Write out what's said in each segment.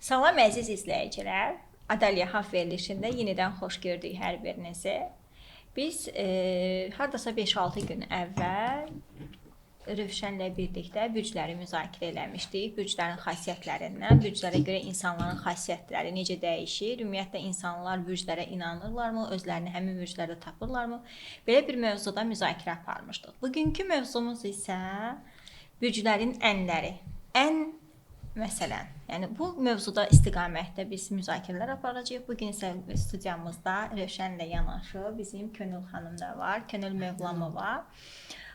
Salam əziz izləyicilər. Adaliya Haf verilişində yenidən xoş gördük hər birinizi. Biz hardasa 5-6 gün əvvəl Rövşənlə birlikdə bürcləri müzakirə eləmişdik. Bürclərin xasiyyətlərindən, bürclərə görə insanların xasiyyətləri necə dəyişir, ümumiyyətlə insanlar bürclərə inanırlarmı, özlərini həmin bürclərdə tapırlarmı? Belə bir mövzuda müzakirə aparmışdıq. Bugünkü mövzumuz isə bürclərin ənləri. Ən məsələn, yəni bu mövzuda istiqamətdə biz müzakirələr aparacağıq. Bu gün isə studiyamızda Rövşənlə yanaşı bizim Könül xanım da var, Könül Mövlamova.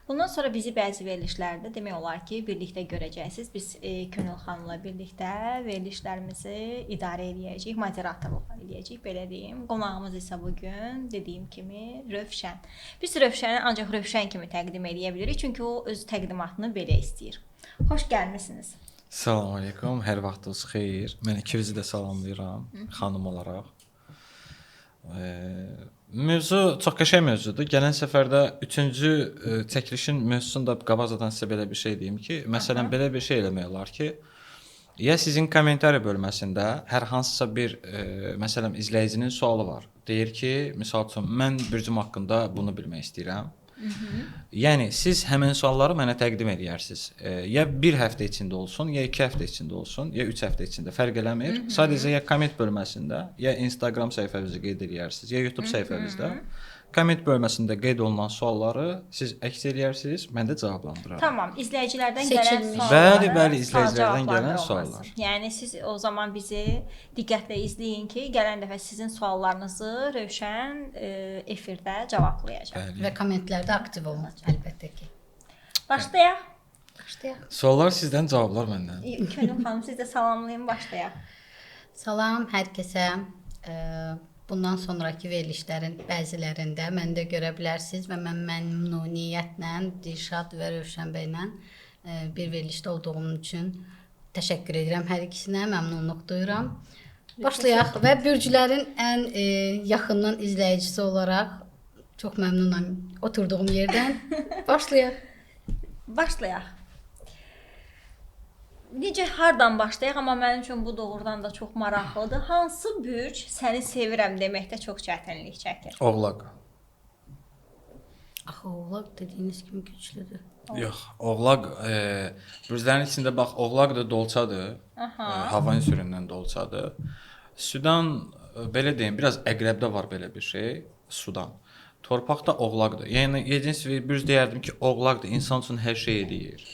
Bundan sonra bizi bəzi verilişlərdə demək olar ki, birlikdə görəcəksiniz. Biz Könül xanımla birlikdə verilişlərimizi idarə eləyəcəyik, moderatorluq eləyəcəyik, belə deyim. Qonağımız isə bu gün dediyim kimi Rövşən. Biz Rövşəni ancaq Rövşən kimi təqdim eləyə bilirik, çünki o öz təqdimatını belə istəyir. Xoş gəlmisiniz. Salam aleykum, hər vaxtınız xeyir. Mən ikinizi də salamlayıram xanım olaraq. Mövzu çox qəşəng mövzudur. Gələn səfərdə 3-cü çəkilişin mövzusunu da qabaqcadan sizə belə bir şey deyim ki, məsələn belə bir şey eləmək olar ki, ya sizin kommentariya bölməsində hər hansısa bir məsələn izləyicinin sualı var. Deyir ki, misal üçün mən bürcüm haqqında bunu bilmək istəyirəm. Yəni siz həmin sualları mənə təqdim eləyərsiniz. Ya bir həftə içində olsun, ya 2 həftə içində olsun, ya 3 həftə içində fərq eləmir. Sadəcə ya komment bölməsində, ya Instagram səhifəmizi qeyd eləyərsiniz, ya YouTube səhifəmizdə komment bölməsində qeyd olunan sualları siz əks eləyərsiniz, mən də cavablandıraram. Tamam, izləyicilərdən gələn suallar. Bəli, bəli, izləyicilərdən gələn suallar. Yəni siz o zaman bizi diqqətlə izləyin ki, gələn dəfə sizin suallarınızı Rövşən efirdə cavablayacaq. Bəli. Və kommentlərdə aktiv olun, əlbəttə ki. Başlayaq. Başlayaq. Suallar sizdən, cavablar məndən. Könül xanım, siz də salamlayın, başlayaq. Salam hər kəsə. Bundan sonraki verilişlərin bəzilərində məni də görə bilərsiniz və mən məmnuniyyətlə Dilşad və Rövşən bəylə bir verilişdə olduğum üçün təşəkkür edirəm hər ikisinə, məmnunluq duyuram. Başlayaq və bürclərin ən yaxından izləyicisi olaraq çox məmnunam oturduğum yerdən. Başlayaq. Başlayaq. Necə, hardan başlayaq? Amma mənim üçün bu doğrudan da çox maraqlıdır. Hansı bürc səni sevirəm deməkdə çox çətinlik çəkir? Oğlaq. Axı oğlaq dediyiniz kimi güclüdür. Yox, oğlaq bürclərin içində bax, oğlaq da dolçadır. Hava ünsüründən dolçadır. Sudan, belə deyim, biraz əqrəbdə var belə bir şey, sudan. Torpaqda oğlaqdır. Yəni yedinci bürc deyərdim ki, oğlaqdır, insan üçün hər şey eləyir.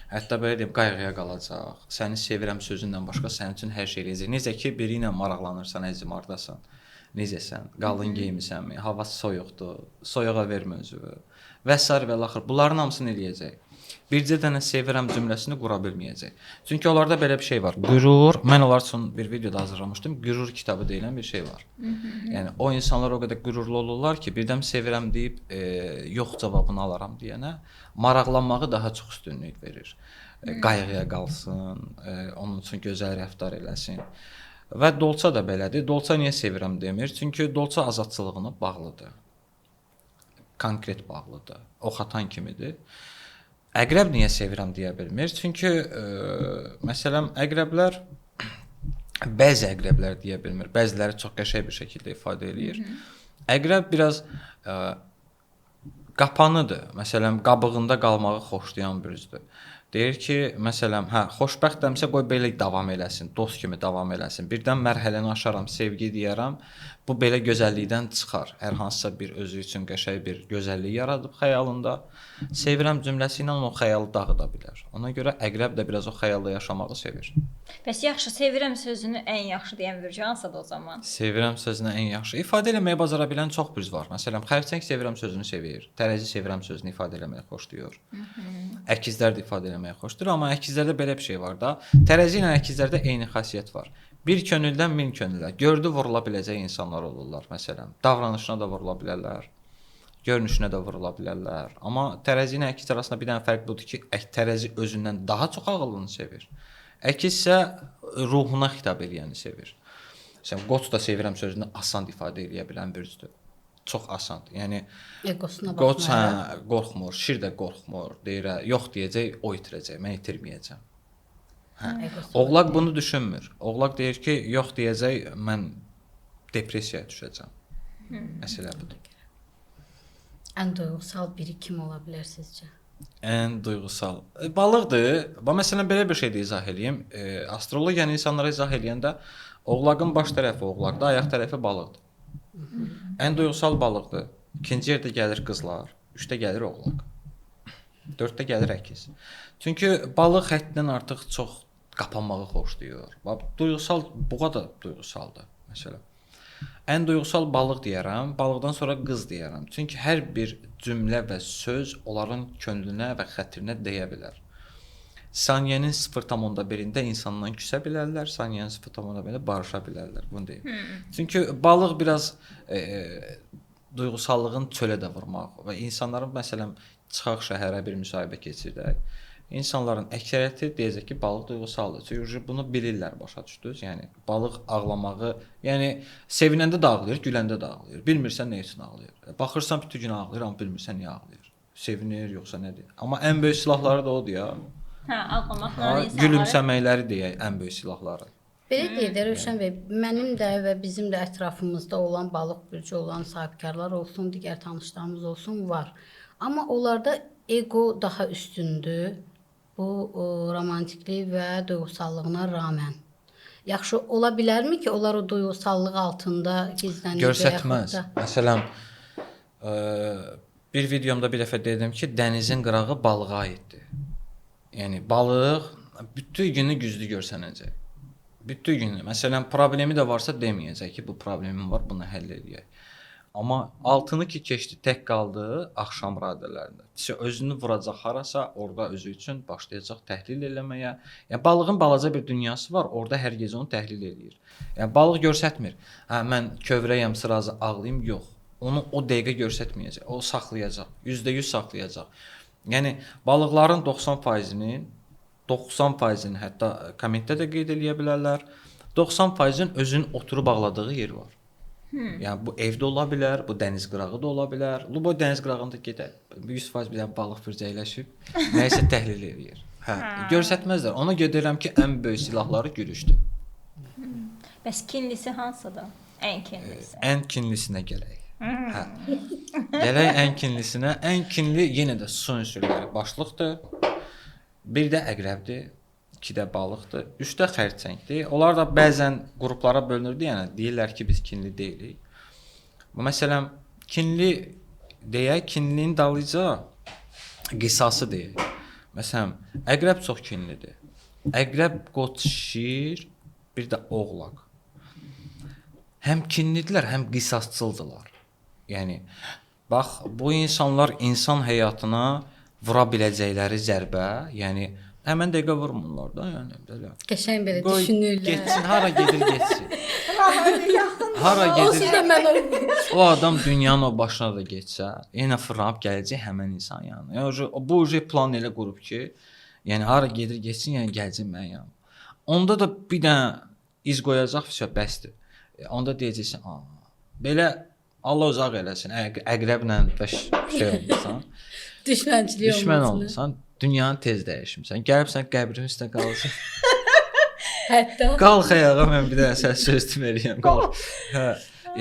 Hətta belə deyim, qayğıya qalacaq, səni sevirəm sözündən başqa sənin üçün hər şey eləyəcək. Necə ki, biri ilə maraqlanırsan, əzizim, hardasan, necəsən, qalın geymisənmi, hava soyuqdur, soyuğa vermə özünü və sair və ilaxır. Bunların hamısını eləyəcək. Bircə dənə sevirəm cümləsini qura bilməyəcək. Çünki onlarda belə bir şey var. Qürur, mən onlar üçün bir videoda hazırlamışdım. Qürur kitabı deyilən bir şey var. Yəni o insanlar o qədər qürurlu olurlar ki, birdən sevirəm deyib yox cavabını alaram deyənə maraqlanmağı daha çox üstünlük verir. Qayğıya qalsın, onun üçün gözəl rəftar eləsin. Və dolça da belədir. Dolça niyə sevirəm demir? Çünki dolça azadçılığına bağlıdır. Konkret bağlıdır. Ox atan kimidir. Əqrəb niyə sevirəm deyə bilmir? Çünki məsələn əqrəblər, bəzi əqrəblər deyə bilmir. Bəziləri çox qəşəng bir şəkildə ifadə eləyir. Əqrəb biraz qapanıdır. Məsələn, qabığında qalmağı xoşlayan bürcdür. Deyir ki, məsələn, hə, xoşbəxtəmsə qoy belə davam eləsin, dost kimi davam eləsin. Birdən mərhələni aşaram, sevgi deyərəm. Bu belə gözəllikdən çıxar. Hər hansısa bir özü üçün qəşəng bir gözəllik yaradıb xəyalında. Sevirəm cümləsi ilə o xəyalı dağıda bilər. Ona görə əqrəb də biraz o xəyalda yaşamağı sevir. Bəs yaxşı, sevirəm sözünü ən yaxşı deyən bürcü hansıdır o zaman? Sevirəm sözünü ən yaxşı ifadə eləməyi bacara bilən çox bürc var. Məsələn, xərçəng sevirəm sözünü sevir. Tərəzi sevirəm sözünü ifadə eləməyi xoşlayır. Əkizlər də ifadə eləməyi xoşlayır, amma əkizlərdə belə bir şey var da. Tərəzi ilə əkizlərdə eyni xasiyyət var. Bir könüldən min könülə. Gördü vurula biləcək insanlar olurlar məsələn. Davranışına da vurula bilərlər, görünüşünə də vurula bilərlər. Amma tərəzi ilə əkiz arasında bir dənə fərq budur ki, tərəzi özündən daha çox ağıllını sevir. Əkiz isə ruhuna xitab eləyəni sevir. Məsələn, qoç da sevirəm sözünü asan ifadə eləyə bilən bürcdür. Çox asandır. Yəni egosuna qoç baxmayaraq qorxmur, şir də qorxmur. Deyir, yox deyəcək, o itirəcək, mən itirməyəcəm. Hə. Oğlaq bunu düşünmür. Oğlaq deyir ki, yox deyəcək, mən depressiyaya düşəcəm. Məsələ budur. Ən duyğusal biri kim ola bilər sizcə? Ən duyğusal. Balıqdır. Bax məsələn belə bir şey də izah eləyim. Astrologiyanı insanlara izah eləyəndə oğlaqın baş tərəfi oğlaqdır, ayaq tərəfi balıqdır. Ən duyğusal balıqdır. İkinci yerdə gəlir qızlar, üçdə gəlir oğlaq. Dörddə gəlir əkiz. Çünki balıq həddindən artıq çox qapanmağı xoşlayır. Bax duyğusal, buğa da duyğusaldır məsələn. Ən duyğusal balıq deyərəm, balıqdan sonra qız deyərəm. Çünki hər bir cümlə və söz onların könlünə və xətrinə dəyə bilər. Saniyənin 0,1-ində insandan küsə bilərlər, saniyənin 0,1-ində barışa bilərlər. Bunu deyim. Çünki balıq biraz duyğusallığın çölə də vurmaq və insanların məsələn çıxaq şəhərə bir müsahibə keçirdək. İnsanların əksəriyyəti deyəcək ki, balıq duyğusaldır. Çünki bunu bilirlər, başa düşdünüz? Yəni balıq ağlamağı, yəni sevinəndə də ağlayır, güləndə də ağlayır. Bilmirsən nə üçün ağlayır. Baxırsan bütün gün ağlayır, amma bilmirsən niyə ağlayır. Sevinir yoxsa nədir? Amma ən böyük silahları da odur ya. Hə, ağlamaqla insanları. Gülümsəməkləri deyək ən böyük silahları. Belə deyək də Rövşən bəy, mənim də və bizim də ətrafımızda olan balıq bürcü olan sahibkarlar olsun, digər tanışlarımız olsun var. Amma onlarda ego daha üstündür. Bu romantiklik və duyğusallığına rağmen. Yaxşı, ola bilərmi ki, onlar o duyğusallıq altında gizlənir? Görsətməz. Məsələn, bir videomda bir dəfə dedim ki, dənizin qırağı balığa aiddir. Yəni balıq bütün günü güclü görsənəcək. Bütün günü. Məsələn, problemi də varsa deməyəcək ki, bu problemim var, bunu həll eləyək. Amma altını ki keçdi, tək qaldı axşam radələrində. Özünü vuracaq harasa, orada özü üçün başlayacaq təhlil eləməyə. Yəni balığın balaca bir dünyası var, orada hər gecə onu təhlil eləyir. Yəni balıq görsətmir. Hə, mən kövrəyəm, sırazı ağlayım, yox. Onu o dəqiqə görsətməyəcək. O saxlayacaq. 100% saxlayacaq. Yəni balıqların 90%-nin, 90%-ni hətta kommentdə də qeyd eləyə bilərlər. 90%-in özünün oturub ağladığı yer var. Yəni bu evdə ola bilər, bu dəniz qırağı da ola bilər. Luboy dəniz qırağında gedər, 100% bir dənə balıq bürcəkləşib, nəyisə təhlil eləyir. Hə, görsətməzlər. Ona görə deyirəm ki, ən böyük silahları gülüşdür. Bəs kinlisi hansıdır? Ən kinlisi. Ən kinlisinə gələk. Hə. Gələk ən kinlisinə. Ən kinli yenə də su ünsürləri başlıqdır. Bir də əqrəbdir. 2 də balıqdır, 3 də xərçəngdir. Onlar da bəzən qruplara bölünürdü, yəni deyirlər ki, biz kinli deyilik. Məsələn, kinli deyək, kinlinin dalıyca qisası deyək. Məsələn, əqrəb çox kinlidir. Əqrəb, qoç, şir, bir də oğlaq. Həm kinlidirlər, həm qisasçıldılar. Yəni, bax, bu insanlar insan həyatına vura biləcəkləri zərbə, yəni həmən dəqiqə vurmurlar da, yəni belə. Qəşəng belə düşünürlər. Getsin, hara gedir getsin. Hara gedir. O adam dünyanın o başına da getsə, yenə fırlanıb gələcək həmən insan yanına. Yəni bu uje plan elə qurub ki, yəni hara gedir getsin, yəni gələcək mənim yanıma. Onda da bir dənə iz qoyacaq, vəsə bəsdir. Onda deyəcəksən, belə Allah uzaq eləsin, əqrəblə şey olmusan. Düşmənçilik olmusan. Düşmən olmusan. Dünyanı tez dəyişmisən. Gəlibsən qəbrin üstə qalırsan. Hətta. Qalx ayağa, mən bir dənə sən söz deməliyəm. Qalx. Hə.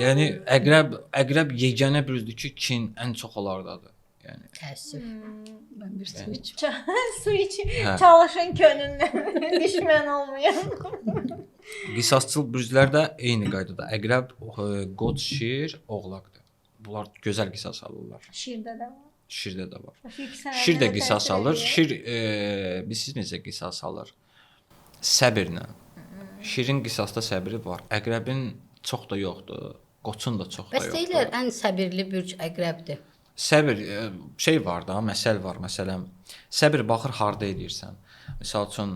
Yəni əqrəb yeganə bürcdür ki, kin ən çox onlardadır. Yəni təəssüf. Mən bir su içim. Su içim. Çalışın könlünə. Düşmən olmayan. Qisasçıl bürclər də eyni qaydada. Əqrəb, qoç, şir, oğlaqdır. Bunlar gözəl qisas alırlar. Şirdə də var. Şirdə də var. Şir də qisas alır. Şir, bilirsiniz necə qisas alır? Səbirlə. Şirin qisasda səbri var. Əqrəbin çox da yoxdur. Qoçun da çox da yoxdur. Bəs deyirlər, ən səbirli bürc əqrəbdir. Səbir, şey var da, məsəl var. Məsələn, səbir baxır harda eləyirsən. Misal üçün,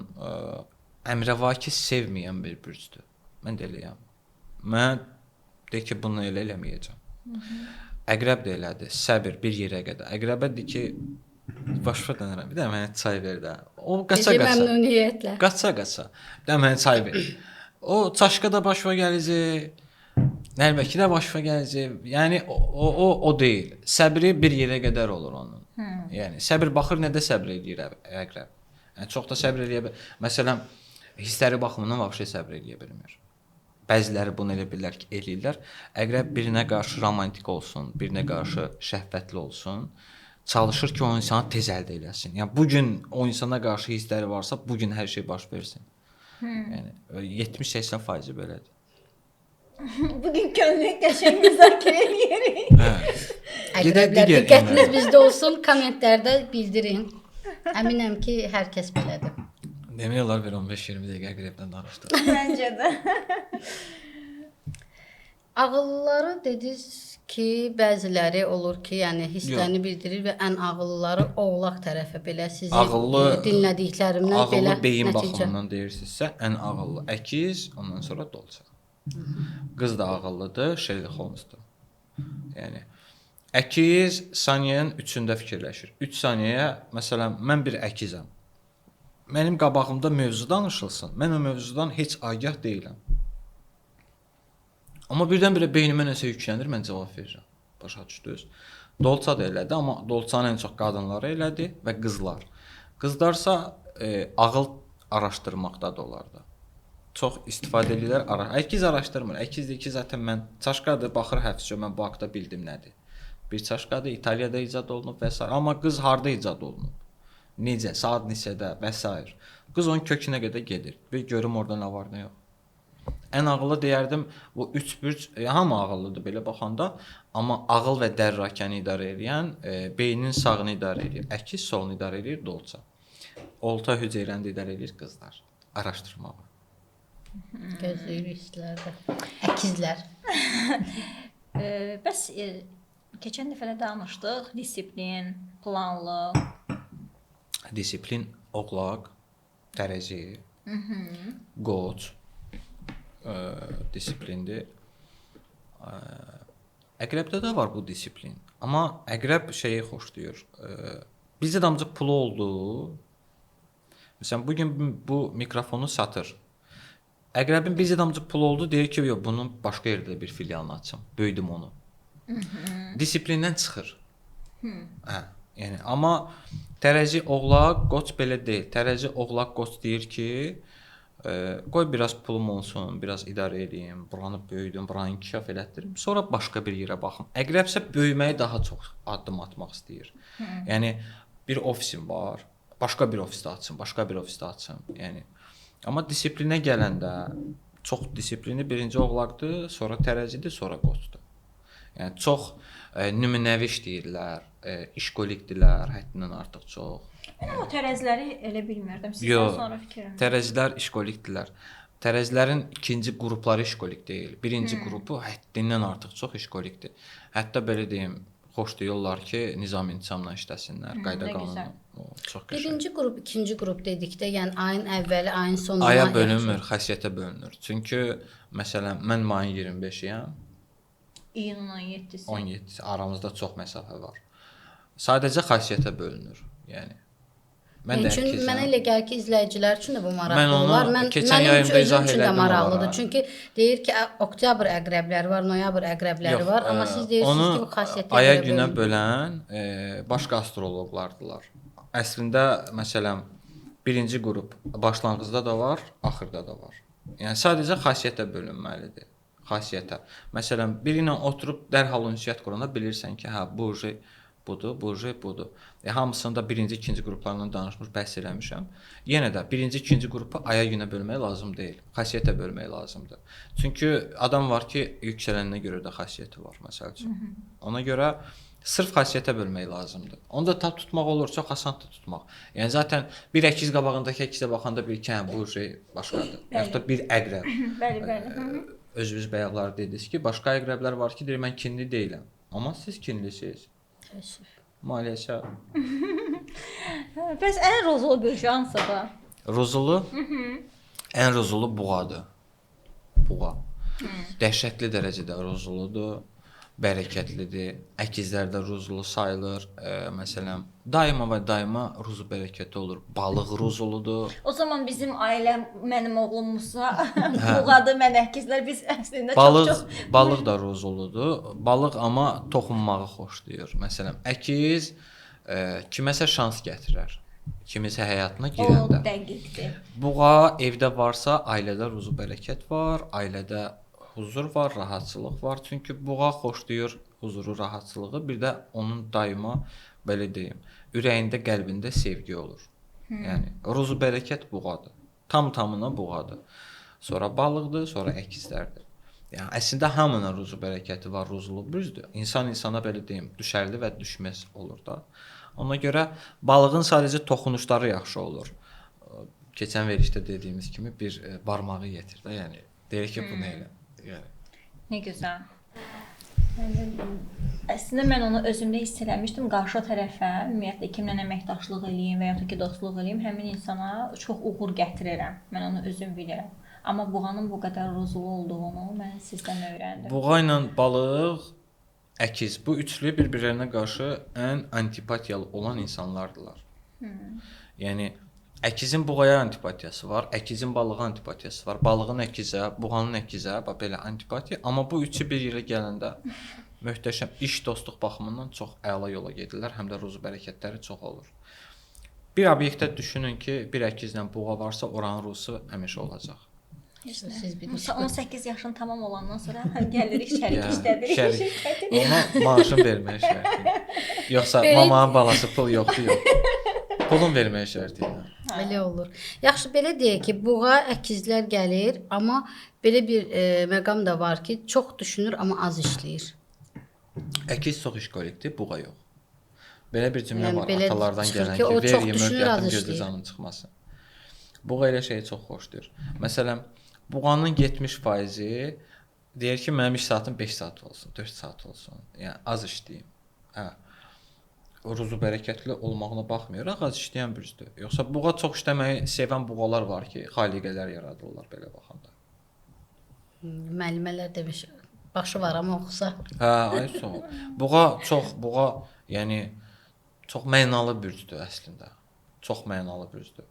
əmrəvaki sevməyən bir bürcdür. Mən də eləyəm. Mən deyir ki, bunu elə eləməyəcəm. Əqrəb də elədir. Səbir bir yerə qədər. Əqrəbə deyir ki, başa dönərəm. Bir də mənə çay ver də. O qaça-qaça. Məmnuniyyətlə. Qaça-qaça. Bir də mənə çay ver. O çaşqa da başıma gələcək. Nəlbəki də başıma gələcək. Yəni o deyil. Səbri bir yerə qədər olur onun. Yəni səbir baxır nədə səbr eləyir əqrəb. Yəni çox da səbr eləyə bilər. Məsələn, Hissləri baxımından vəbşə səbr eləyə bilmir. Bəziləri bunu elə bilirlər ki, eləyirlər. Əqrəb birinə qarşı romantik olsun, birinə qarşı şəhvətli olsun, çalışır ki, o insanı tez əldə eləsin. Yəni bu gün o insana qarşı hissləri varsa, bu gün hər şey baş versin. Yəni 70-80% belədir. Bu gün könlü qəşəng müzakirə eləyirik. Hə. Gedək Əqrəblər, digər diqqətiniz emrə. bizdə olsun, kommentlərdə bildirin. Əminəm ki, hər kəs belədir. Demək olar bir 15-20 dəqiqə əqrəbdən danışdıq. Məncə də. Ağıllıları dediniz ki, bəziləri olur ki, yəni hisslərini bildirir və ən ağıllıları oğlaq tərəfə belə sizi Ağıllı dinlədiklərimdən ağıllı belə beyin nəticə. baxımından deyirsinizsə, ən ağıllı əkiz, ondan sonra dolça. Qız da ağıllıdır, Sherlock Holmesdur. Yəni əkiz saniyənin 3-ündə fikirləşir. 3 saniyəyə, məsələn, mən bir əkizəm. Mənim qabağımda mövzu danışılsın. Mən o mövzudan heç agah deyiləm. Amma birdən-birə beynimə nəsə yüklənir, mən cavab verirəm. Başa düşdünüz? Dolça da elədi, amma dolçanı ən çox qadınlar elədi və qızlar. Qızlarsa ağıl araşdırmaqdadır onlarda. Çox istifadə eləyirlər. Əkiz araşdırmır. Əkiz deyir ki, zaten mən çaşqadır, baxır həfsçə mən bu haqda bildim nədir. Bir çaşqadır, İtaliyada icad olunub və s. Amma qız harda icad olunub? Necə, saat neçədə və s. Qız onun kökünə qədər gedir. Bir görüm orada nə var, nə yox. Ən ağıllı deyərdim bu üç bürc, hamı ağıllıdır belə baxanda, amma ağıl və dərrakəni idarə eləyən, beynin sağını idarə eləyir, əkiz solunu idarə eləyir dolça. Olta hüceyrəni də idarə eləyir qızlar. Araşdırmağı. Gözləyirik hisslərdə. Əkizlər. Bəs keçən dəfə də danışdıq, disiplin, planlıq. Disiplin oğlaq, tərəzi, qoç disiplindir. Əqrəbdə də var bu disiplin. Amma əqrəb şeyi xoşlayır. Bizdə damcı pulu oldu. Məsələn, bu gün bu mikrofonu satır. Əqrəbin bizdə damcı pulu oldu, deyir ki, yox, bunun başqa yerdə bir filialını açım. Böyüdüm onu. Disiplindən çıxır. Hə, yəni amma tərəzi oğlaq, qoç belə deyil. Tərəzi oğlaq, qoç deyir ki, qoy biraz pulum olsun, biraz idarə eləyim, buranı böyüdüm, buranı inkişaf elətdirim, sonra başqa bir yerə baxım. Əqrəbsə böyüməyi daha çox addım atmaq istəyir. Yəni bir ofisim var, başqa bir ofisdə açım, başqa bir ofisdə açım. Yəni amma disiplinə gələndə çox disiplini birinci oğlaqdır, sonra tərəzidir, sonra qoçdur. Yəni çox nümunəvi işləyirlər, işkolikdirlər, həddindən artıq çox. Mən o tərəziləri elə bilmirdim. Sizdən Yox, sonra fikrim. Tərəzilər işkolikdirlər. Tərəzilərin ikinci qrupları işkolik deyil. Birinci qrupu həddindən artıq çox işkolikdir. Hətta belə deyim, xoşlayırlar ki, nizam intizamla işləsinlər, qayda nə qanunla. gözəl. O çox qəşəng. Birinci qrup, ikinci qrup dedikdə, yəni ayın əvvəli, ayın sonuna Aya bölünmür, xəssiyyətə bölünür. Çünki məsələn, mən mayın 25-iyəm, İyunun 17-si. 17-si aramızda çox məsafə var. Sadəcə xasiyyətə bölünür. Yəni mən də Üçün əkizəm. mənə elə gəlir ki, izləyicilər üçün də bu maraqlı Mən onu olar. Mən keçən mənim yayımda üçün özüm izah üçün də elədim maraqlıdır. onlara. Çünki deyir ki, oktyabr əqrəbləri var, noyabr əqrəbləri Yox, var, amma siz deyirsiniz onu ki, bu xasiyyətə aya görə günə bölünür. bölən başqa astroloqlardılar. Əslində məsələn birinci qrup başlanğıcda da var, axırda da var. Yəni sadəcə xasiyyətə bölünməlidir. Xasiyyətə. Məsələn, biri ilə oturub dərhal ünsiyyət quranda bilirsən ki, hə bu budur, bu budur. Hamısını da birinci, ikinci qruplarla danışmış, bəhs eləmişəm. Yenə də birinci, ikinci qrupu aya günə bölmək lazım deyil. Xasiyyətə bölmək lazımdır. Çünki adam var ki, yüksələninə görə də xasiyyəti var, məsəl üçün. Ona görə sırf xasiyyətə bölmək lazımdır. Onu da tap tutmaq olur, çox asandır tutmaq. Yəni zaten bir əkiz qabağındakı əkizə baxanda bir ki, hə bu şey başqadır. Yaxud da bir əqrəb. Bəli, bəli. Özünüz bayaqlar dediniz ki, başqa əqrəblər var ki, deyir mən kinli deyiləm. Amma siz kinlisiniz. Təəssüf. Maalesef. Bəs ən rozulu bürcü hansıdır? Rozulu? Ən rozulu buğadır. Buğa. Dəhşətli dərəcədə rozuludur, bərəkətlidir. Əkizlər də rozulu sayılır. Məsələn, daima və daima ruzu bərəkəti olur. Balıq rozuludur. O zaman bizim ailə, mənim oğlum Musa, buğadır, mən əkizlər, biz əslində Balıq, çox-çox balıq da rozuludur. Balıq amma toxunmağı xoşlayır. Məsələn, əkiz kiməsə şans gətirər. Kiminsə həyatına girəndə. O dəqiqdir. Buğa evdə varsa, ailədə ruzu bərəkət var, ailədə huzur var, rahatçılıq var. Çünki buğa xoşlayır huzuru, rahatçılığı. Bir də onun daima belə deyim, ürəyində, qəlbində sevgi olur. Yəni ruzu bərəkət buğadır. Tam tamına buğadır. Sonra balıqdır, sonra əkizlərdir. Yəni əslində hamının ruzu bərəkəti var, ruzulu bürcdür. İnsan insana belə deyim, düşərli və düşməz olur da. Ona görə balığın sadəcə toxunuşları yaxşı olur. Keçən verilişdə dediyimiz kimi bir barmağı yetir də, yəni deyir ki, bu nə elə? Yəni nə gözəl. Əslində mən onu özümdə hiss eləmişdim. Qarşı tərəfə, ümumiyyətlə kimlə əməkdaşlıq eləyim və ya da ki dostluq eləyim, həmin insana çox uğur gətirirəm. Mən onu özüm bilirəm. Amma buğanın bu qədər ruzulu olduğunu mən sizdən öyrəndim. Buğa ilə balıq əkiz. Bu üçlü bir-birlərinə qarşı ən antipatiyalı olan insanlardılar. Yəni əkizin buğaya antipatiyası var, əkizin balığa antipatiyası var, balığın əkizə, buğanın əkizə, bax belə antipatiya. Amma bu üçü bir yerə gələndə möhtəşəm iş dostluq baxımından çox əla yola gedirlər, həm də ruzu bərəkətləri çox olur. Bir obyektdə düşünün ki, bir əkizlə buğa varsa, oranın ruzu həmişə olacaq. Siz bir 18 yaşın tamam olandan sonra gəlirik şərik işlədirik. Şərik. Ona maaşın verməyə şərti ilə. Yoxsa mamanın balası pul yoxdur, yox. Pulun verməyə şərti ilə. Elə olur. Yaxşı, belə deyək ki, buğa əkizlər gəlir, amma belə bir məqam da var ki, çox düşünür, amma az işləyir. Əkiz çox işkolikdir, buğa yox. Belə bir cümlə Yəni var belə atalardan çıxır gələn ki, ki, o ver çox yemək, düşünür, az yatım, gözlə işləyir. canın çıxmasın. Buğa elə şeyi çox xoşlayır. Məsələn, buğanın 70%-i deyir ki, mənim iş saatım 5 saat olsun, 4 saat olsun. Yəni az işləyim. Hə. Ruzu bərəkətli olmağına baxmayaraq az işləyən bürcdür. Yoxsa buğa çox işləməyi sevən buğalar var ki, xaliqələr yaradırlar belə baxanda. Müəllimələr demiş, başı var amma oxusa. Hə, ay sağ ol. Buğa çox, buğa yəni çox mənalı bürcdür əslində. Çox mənalı bürcdür.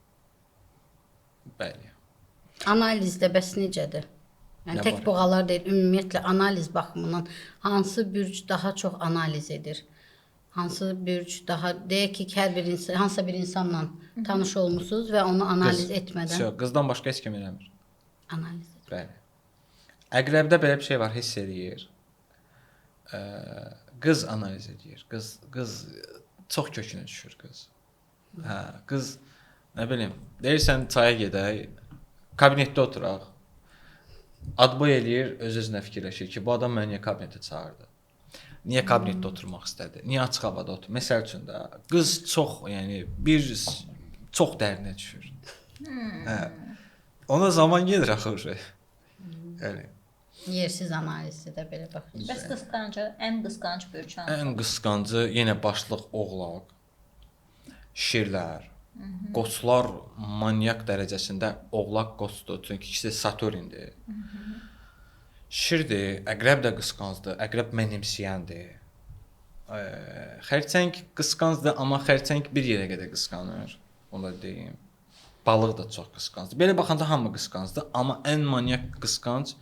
Bəli. Analizdə bəs necədir? Yəni Nə tək var? buğalar deyil, ümumiyyətlə analiz baxımından hansı bürc daha çox analiz edir? Hansı bürc daha deyək ki, hər bir insan hansısa bir insanla tanış olmusunuz və onu analiz etmədən Yox, qızdan başqa heç kim eləmir. analiz edir. Bəli. Əqrəbdə belə bir şey var, hiss eləyir. Qız analiz edir. Qız çox kökünə düşür qız. Hə, qız nə bilim, deyirsən çaya gedək, kabinetdə oturaq. Adboy eləyir, öz-özünə fikirləşir ki, bu adam məni niyə kabinetə çağırdı? Niyə kabinetdə oturmaq istədi? Niyə açıq havada otur? Məsəl üçün də qız çox, yəni bir çox dərinə düşür. Hə. Ona zaman gedir axı uje. Yəni Yersiz analizi də belə baxın. Bəs qısqancı, ən qısqanc bürc hansı? ən qısqancı yenə başlıq oğlaq, şirlər, qoçlar manyak dərəcəsində oğlaq qoçdur. Çünki ikisi də Saturndur. Şirdir, əqrəb də qısqancdır, əqrəb mənimsəyəndir. Xərçəng qısqancdır, amma xərçəng bir yerə qədər qısqanır. Onu da deyim. Balıq da çox qısqancdır. Belə baxanda hamı qısqancdır, amma ən manyak qısqanc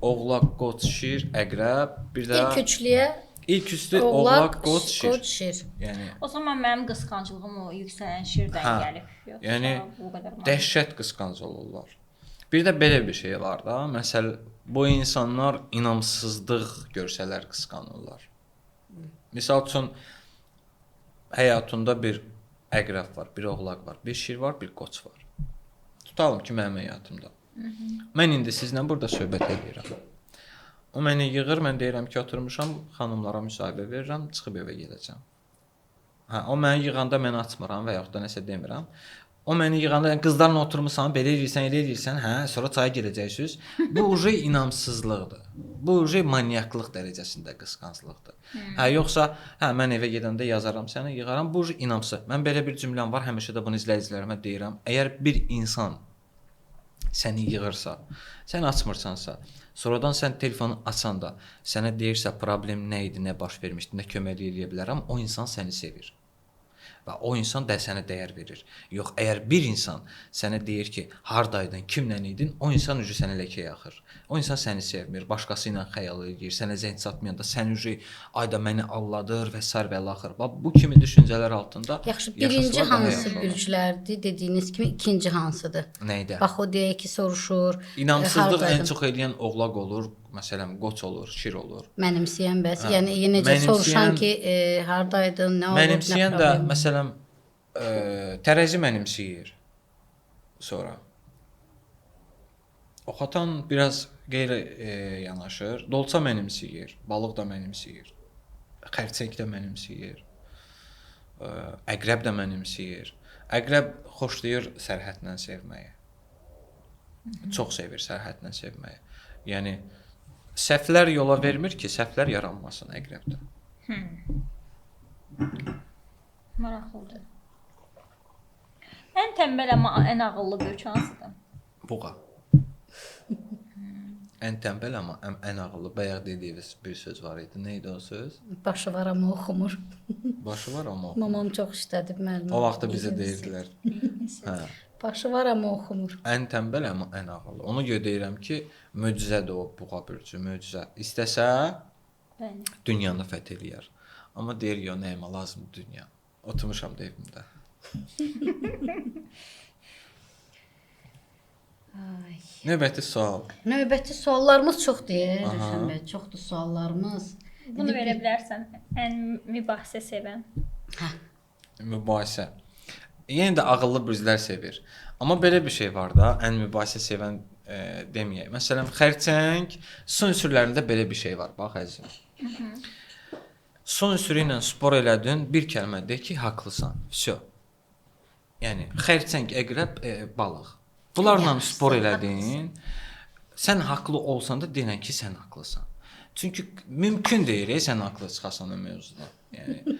oğlaq, qoç, şir, əqrəb, bir də İlk üçlüyə ilk üçlü oğlaq, qoç, şir. qoç, şir. Yəni O zaman mənim qısqanclığım o yüksələn şirdən Hə. gəlib. Yoxsa Yəni bu qədər manyak. dəhşət qısqanc olurlar. Bir də belə bir şey var da, məsəl bu insanlar inamsızlıq görsələr qısqanırlar. Misal üçün həyatında bir əqrəb var, bir oğlaq var, bir şir var, bir qoç var. Tutalım ki, mənim həyatımda. Mən indi sizlə burada söhbət eləyirəm. O məni yığır, mən deyirəm ki, oturmuşam, xanımlara müsahibə verirəm, çıxıb evə gedəcəm. Hə, o məni yığanda mən açmıram və yaxud da nəsə demirəm. O məni yığanda yəni qızlarla oturmusan, belə eləyirsən, elə eləyirsən, hə, sonra çaya gedəcəksiniz. Bu uje inamsızlıqdır. Bu uje manyaklıq dərəcəsində qısqanclıqdır. Hə, yoxsa hə mən evə gedəndə yazaram səni, yığaram. Bu uje inamsız. Mən belə bir cümləm var, həmişə də bunu izləyicilərimə deyirəm. Əgər bir insan səni yığırsa, sən açmırsansa, sonradan sən telefonu açanda sənə deyirsə problem nə idi, nə baş vermişdi, nə köməklik eləyə bilərəm, o insan səni sevir. Və o insan da sənə dəyər verir. Yox, əgər bir insan sənə deyir ki, hardaydın, kimlə idin, o insan ucu sənə ləkə yaxır. O insan səni sevmir, başqası ilə xəyal eləyir, sənə zəng çatmayanda sən ucu ayda məni aldadır və sair və ilaxır. Bax bu kimi düşüncələr altında. Yaxşı, birinci hansı bürclərdir dediyiniz kimi, ikinci hansıdır? Nəydə? Bax o deyək ki, soruşur. İnamsızlıq ən çox eləyən oğlaq olur, məsələn, qoç olur, şir olur. Mənimsəyən bəs, yəni yenəcə soruşan ki, hardaydın, nə olub, mənimsəyən də, məsələn, tərəzi mənimsəyir sonra. Oxatan biraz qeyri yanaşır. Dolça mənimsəyir, balıq da mənimsəyir, xərçəng də mənimsəyir, əqrəb də mənimsəyir. Əqrəb xoşlayır sərhədlə sevməyi. Çox sevir sərhədlə sevməyi. Yəni, səhvlər yola vermir ki, səhvlər yaranmasın əqrəbdə. Maraqlıdır. Ən tənbəl amma ən ağıllı bürc hansıdır? Buğa. Ən tənbəl amma ən ağıllı. Bayaq dediyiniz bir söz var idi. Nə idi o söz? Başı var amma oxumur. Başı var amma oxumur. Mamam çox işlədib müəllim. O vaxtda bizə deyirdilər. Hə. Başı var amma oxumur. Ən tənbəl amma ən ağıllı. Ona görə deyirəm ki, möcüzədir o buğa bürcü, möcüzə. İstəsə bəli, dünyanı fəth eləyər. Amma deyir, yox, nəyimə lazımdır dünya. Oturmuşam da evimdə. Ay. Növbəti sual. Növbəti suallarımız çoxdur, Rövşən bəy, çoxdur suallarımız. Bunu verə bilərsən. Ən mübahisə sevən. Hə. Mübahisə. Yenə də ağıllı bürclər sevir. Amma belə bir şey var da, ən mübahisə sevən deməyək. Məsələn, xərçəng, su ünsürlərində belə bir şey var, bax əzizim. Su ünsürü ilə spor elədin, bir kəlmə de ki, haqlısan. Vəsə. Yəni, xərçəng, əqrəb, balıq. Bunlarla spor elədin, sən haqlı olsan da denən ki, sən haqlısan. Çünki mümkün deyil, sən haqlı çıxasan o mövzuda. Yəni,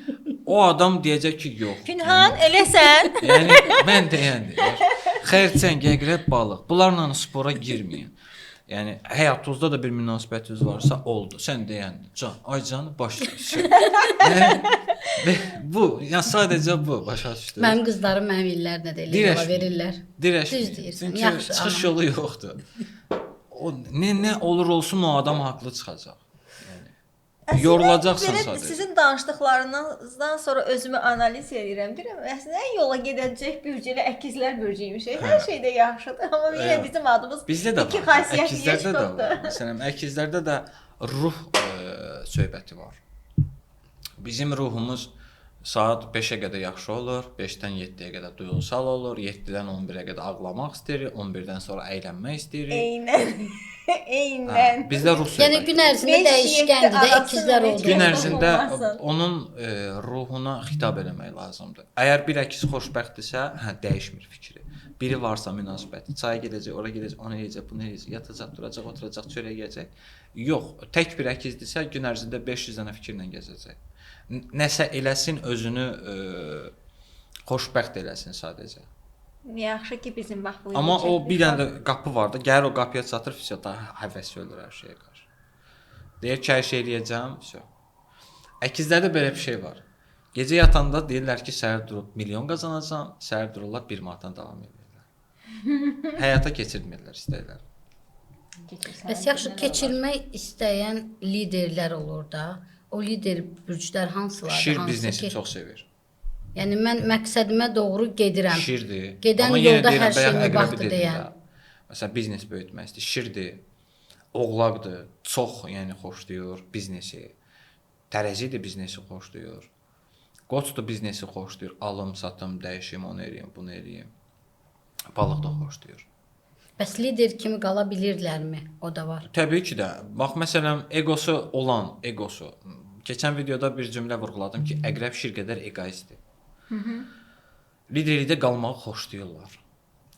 o adam deyəcək ki, yox. Günhan, eləsən. Yəni, mən deyəndir. Xərçəng, əqrəb, balıq. Bunlarla spora girməyin. Yəni, həyatınızda da bir münasibətiniz varsa, oldu. Sən deyəndir. Can, ay can, baş düşür. Yəni, bu, yəni sadəcə bu, başa düşdünüz. Mənim qızlarım mənim illərlə də elə yola verirlər. Dirəşməyin. Düz deyirsən. Çünki yaxşı, çıxış yolu yoxdur. O, nə olur olsun, o adam haqlı çıxacaq. Əslində, yorulacaqsan belə sadəcə. Sizin danışdıqlarınızdan sonra özümü analiz edirəm. Deyirəm, əslində yola gedəcək bürcü elə əkizlər bürcüymüş. Hər şeydə yaxşıdır, amma yenə bizim adımız bizdə də iki var. xasiyyət Əkizlərdə də var. Məsələn, əkizlərdə də ruh söhbəti var. Bizim ruhumuz saat 5-ə qədər yaxşı olur, 5-dən 7-yə qədər duyğusal olur, 7-dən 11-ə qədər ağlamaq istəyirik, 11-dən sonra əylənmək istəyirik. Eynən. Eynən. Bizdə ruh söhbəti. Yəni gün ərzində dəyişkəndir də əkizlər oldu. Gün ərzində onun ruhuna xitab eləmək lazımdır. Əgər bir əkiz xoşbəxtdirsə, hə, dəyişmir fikri. Biri varsa münasibəti, çaya gedəcək, ora gedəcək, onu eləyəcək, bunu eləyəcək, yatacaq, duracaq, oturacaq, çörək yeyəcək. Yox, tək bir əkizdirsə, gün ərzində 500 dənə fikirlə gəzəcək. Nəsə eləsin, özünü xoşbəxt eləsin sadəcə. Yaxşı ki, bizim bax bu. Amma o bir dənə də qapı var da, gəlir o qapıya çatır, vəsə daha həvəsi ölür hər şeyə qarşı. Deyir ki, hər şey eləyəcəm, vəsə. Əkizlərdə belə bir şey var. Gecə yatanda deyirlər ki, səhər durub milyon qazanacam, səhər dururlar 1 manatdan davam edirlər. Həyata keçirmirlər istəklər. Bəs yaxşı, keçirmək istəyən liderlər olur da. O lider bürclər hansılardır? Şir hansı biznesi ki? çox sevir. Yəni mən məqsədimə doğru gedirəm. Şirdir. Gedən Amma yenə yolda deyirəm, hər şey bayaq əqrəbi mübahdır dedim deyən. də. Məsələn, biznes böyütmək istəyir. Şirdir, oğlaqdır, çox yəni xoşlayır biznesi. Tərəzi də biznesi xoşlayır. Qoç da biznesi xoşlayır. Alım, satım, dəyişim, onu eləyim, bunu eləyim. Balıq da xoşlayır. Bəs lider kimi qala bilirlərmi? O da var. Təbii ki də. Bax, məsələn, egosu olan, egosu. Keçən videoda bir cümlə vurğuladım ki, əqrəb şir qədər egoistdir. Liderlikdə qalmağı xoşlayırlar.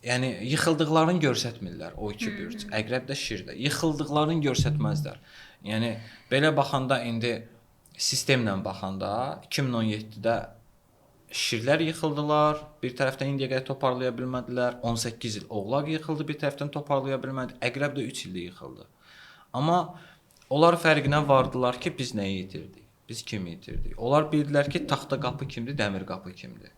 Yəni yıxıldıqlarını göstərmirlər o iki bürc. Əqrəb də, şir də. Yıxıldıqlarını göstərməzlər. Yəni belə baxanda indi sistemlə baxanda 2017-də şirlər yıxıldılar, bir tərəfdən indiyə qədər toparlaya bilmədilər. 18 il oğlaq yıxıldı, bir tərəfdən toparlaya bilmədi. Əqrəb də 3 ildə yıxıldı. Amma onlar fərqinə vardılar ki, biz nəyi itirdik? Biz kimi itirdik? Onlar bildilər ki, taxta qapı kimdir, dəmir qapı kimdir.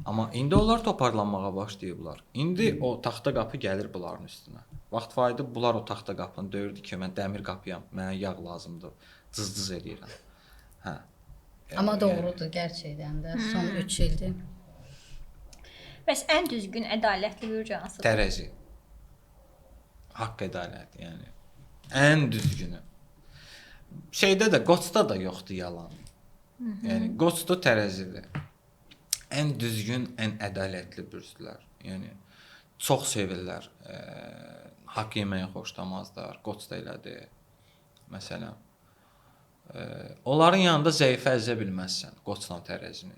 Amma indi onlar toparlanmağa başlayıblar. İndi o taxta qapı gəlir bunların üstünə. Vaxt var idi, bunlar o taxta qapını döyürdü ki, mən dəmir qapıyam, mənə yağ lazımdır. Cız-cız eləyirəm. Hə. Yəni, amma doğrudur gerçəkdən də son 3 ildir. Bəs ən düzgün, ədalətli bürc hansıdır? Tərəzi. Haqq ədalət, yəni. Ən düzgünü. Şeydə də, Qoçda da yoxdur yalan. Yəni Qoçda tərəzidir. Ən düzgün, ən ədalətli bürcdülər. Yəni çox sevirlər. Haqq yeməyi xoşlamazlar. Qoç da elədir. Məsələn. Onların yanında zəifə əzə bilməzsən Qoçla tərəzini.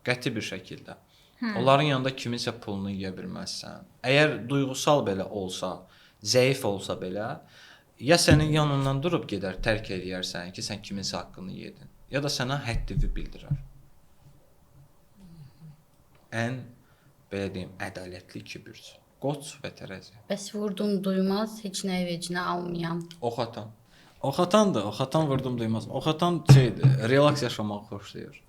Qəti bir şəkildə. Onların yanında kiminsə pulunu yeyə bilməzsən. Əgər duyğusal belə olsa, zəif olsa belə, ya sənin yanından durub gedər, tərk eləyərsən ki, sən kiminsə haqqını yedin, ya da sənə həddini bildirər. Ən belə deyim, ədalətli iki bürc. Qoç və tərəzi. Bəs vurdum duymaz, heç nəyi vecinə almayan. Oxatan. Oxatandır, oxatan vurdum duymaz. Oxatan şeydir, relaks yaşamağı xoşlayır.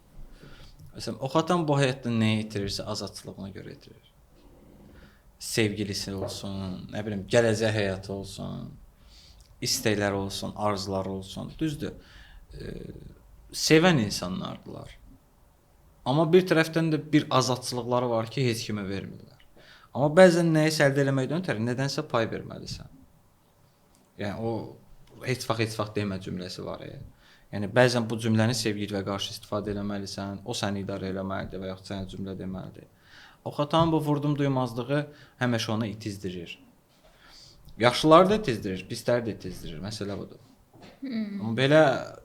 Məsələn, oxatan bu həyatda nəyi itirirsə azadlığına görə itirir. Sevgilisi olsun, nə bilim, gələcək həyatı olsun, istəkləri olsun, arzuları olsun. Düzdür, sevən insanlardılar. Amma bir tərəfdən də bir azadçılıqları var ki, heç kimə vermirlər. Amma bəzən nəyisə əldə eləməkdən ötəri nədənsə pay verməlisən. Yəni o heç vaxt demə cümləsi var. Yəni bəzən bu cümləni sevgiliyə qarşı istifadə eləməlisən, o səni idarə eləməlidir və yaxud sənə cümlə deməlidir. Oxatan bu vurdum duymazlığı həmişə onu itizdirir. Yaxşıları da itizdirir, pisləri də itizdirir. Məsələ budur. Amma belə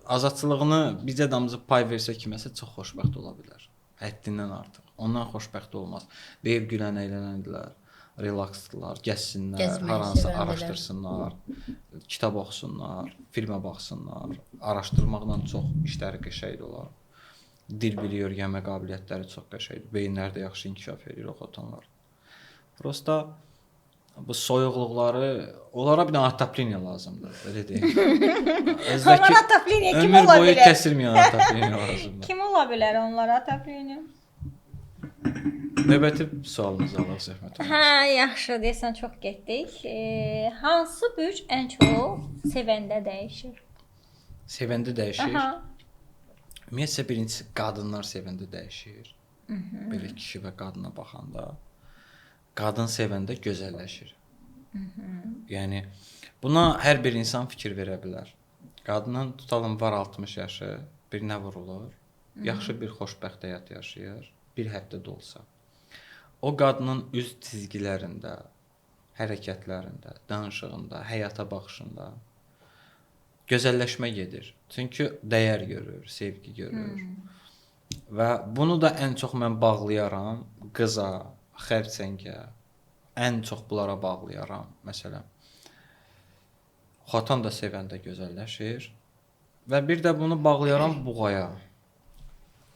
azadçılığını bizə damcı pay versə kiməsə çox xoşbəxt ola bilər. Həddindən artıq. Ondan xoşbəxt olmaz. Deyib gülən əylənəndilər, relaksdırlar, gəzsinlər, haransa araşdırsınlar, kitab oxusunlar, filmə baxsınlar. Araşdırmaqla çox işləri qəşəngdir olar. Dil biliyi öyrənmə qabiliyyətləri çox qəşəngdir. Beyinləri də yaxşı inkişaf edir oxutanlar. Prosta bu soyuqluqları, onlara bir dənə atapliniya lazımdır, belə deyim. Onlara atapliniya kim ola bilər? Ömür boyu kəsilməyən atapliniya lazımdır. Kim ola bilər onlara atapliniya? Növbəti sualımızı alaq zəhmət olmasa. Hə, yaxşı, deyəsən çox getdik. Hansı bürc ən çox sevəndə dəyişir? Sevəndə dəyişir? Aha. Ümumiyyətcə birincisi qadınlar sevəndə dəyişir. Belə kişi və qadına baxanda qadın sevəndə gözəlləşir. Yəni buna hər bir insan fikir verə bilər. Qadının tutalım var 60 yaşı, birinə vurulur, yaxşı bir xoşbəxt həyat yaşayır, bir həftə də olsa. O qadının üz cizgilərində, hərəkətlərində, danışığında, həyata baxışında gözəlləşmə gedir. Çünki dəyər görür, sevgi görür. Və bunu da ən çox mən bağlayaram qıza, xərçəngə, ən çox bunlara bağlayaram. Məsələn, xatan da sevəndə gözəlləşir və bir də bunu bağlayaram buğaya.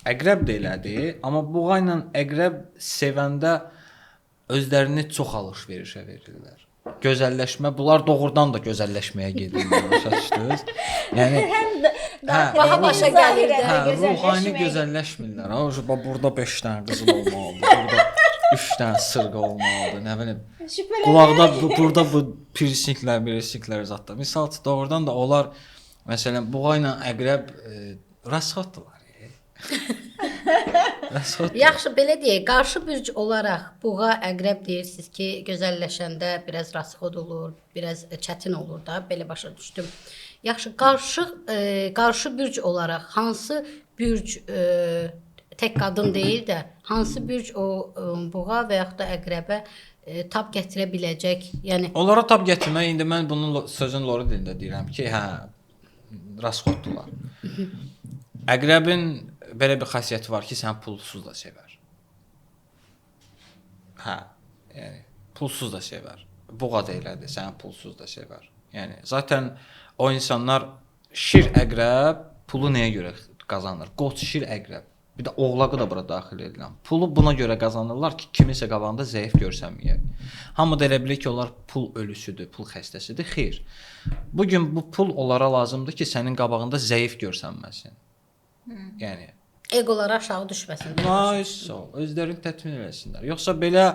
Əqrəb də elədir, amma buğa ilə əqrəb sevəndə özlərini çox alış-verişə verirlər. Gözəlləşmə, bunlar doğrudan da gözəlləşməyə gedirlər, başa düşdünüz? Yəni həm də baha başa gəlir də, ruhani gözəlləşmirlər. Ha, burada 5 dənə qızıl olmalıdır, burada 3 dənə sırğa olmalıdır, nə bilim. Qulaqda burada bu piercinglər, piercinglər zətdə. Misal üçün doğrudan da onlar məsələn buğa ilə əqrəb rasxotdular. Yaxşı, belə deyək, qarşı bürc olaraq buğa, əqrəb deyirsiniz ki, gözəlləşəndə biraz rasxod olur, biraz çətin olur da, belə başa düşdüm. Yaxşı, qarşı bürc olaraq hansı bürc tək qadın deyil də, hansı bürc o buğa və yaxud da əqrəbə tab gətirə biləcək? Yəni onlara tab gətirmək, indi mən bunun sözün loru dilində deyirəm ki, hə, rasxoddular. Əqrəbin belə bir xasiyyəti var ki, sən pulsuz da sevər. Hə, yəni pulsuz da sevər. Buğa da elədir, səni pulsuz da sevər. Yəni zaten o insanlar şir əqrəb pulu nəyə görə qazanır? Qoç, şir, əqrəb. Bir də oğlağı da bura daxil edirəm. Pulu buna görə qazanırlar ki, kiminsə qabağında zəif görsənməyək. Hamı da elə bilir ki, onlar pul ölüsüdür, pul xəstəsidir. Xeyr. Bugün bu pul onlara lazımdır ki, sənin qabağında zəif görsənməsin. Yəni egoları aşağı düşməsin. Nice ol. Özlərini təmin eləsinlər. Yoxsa belə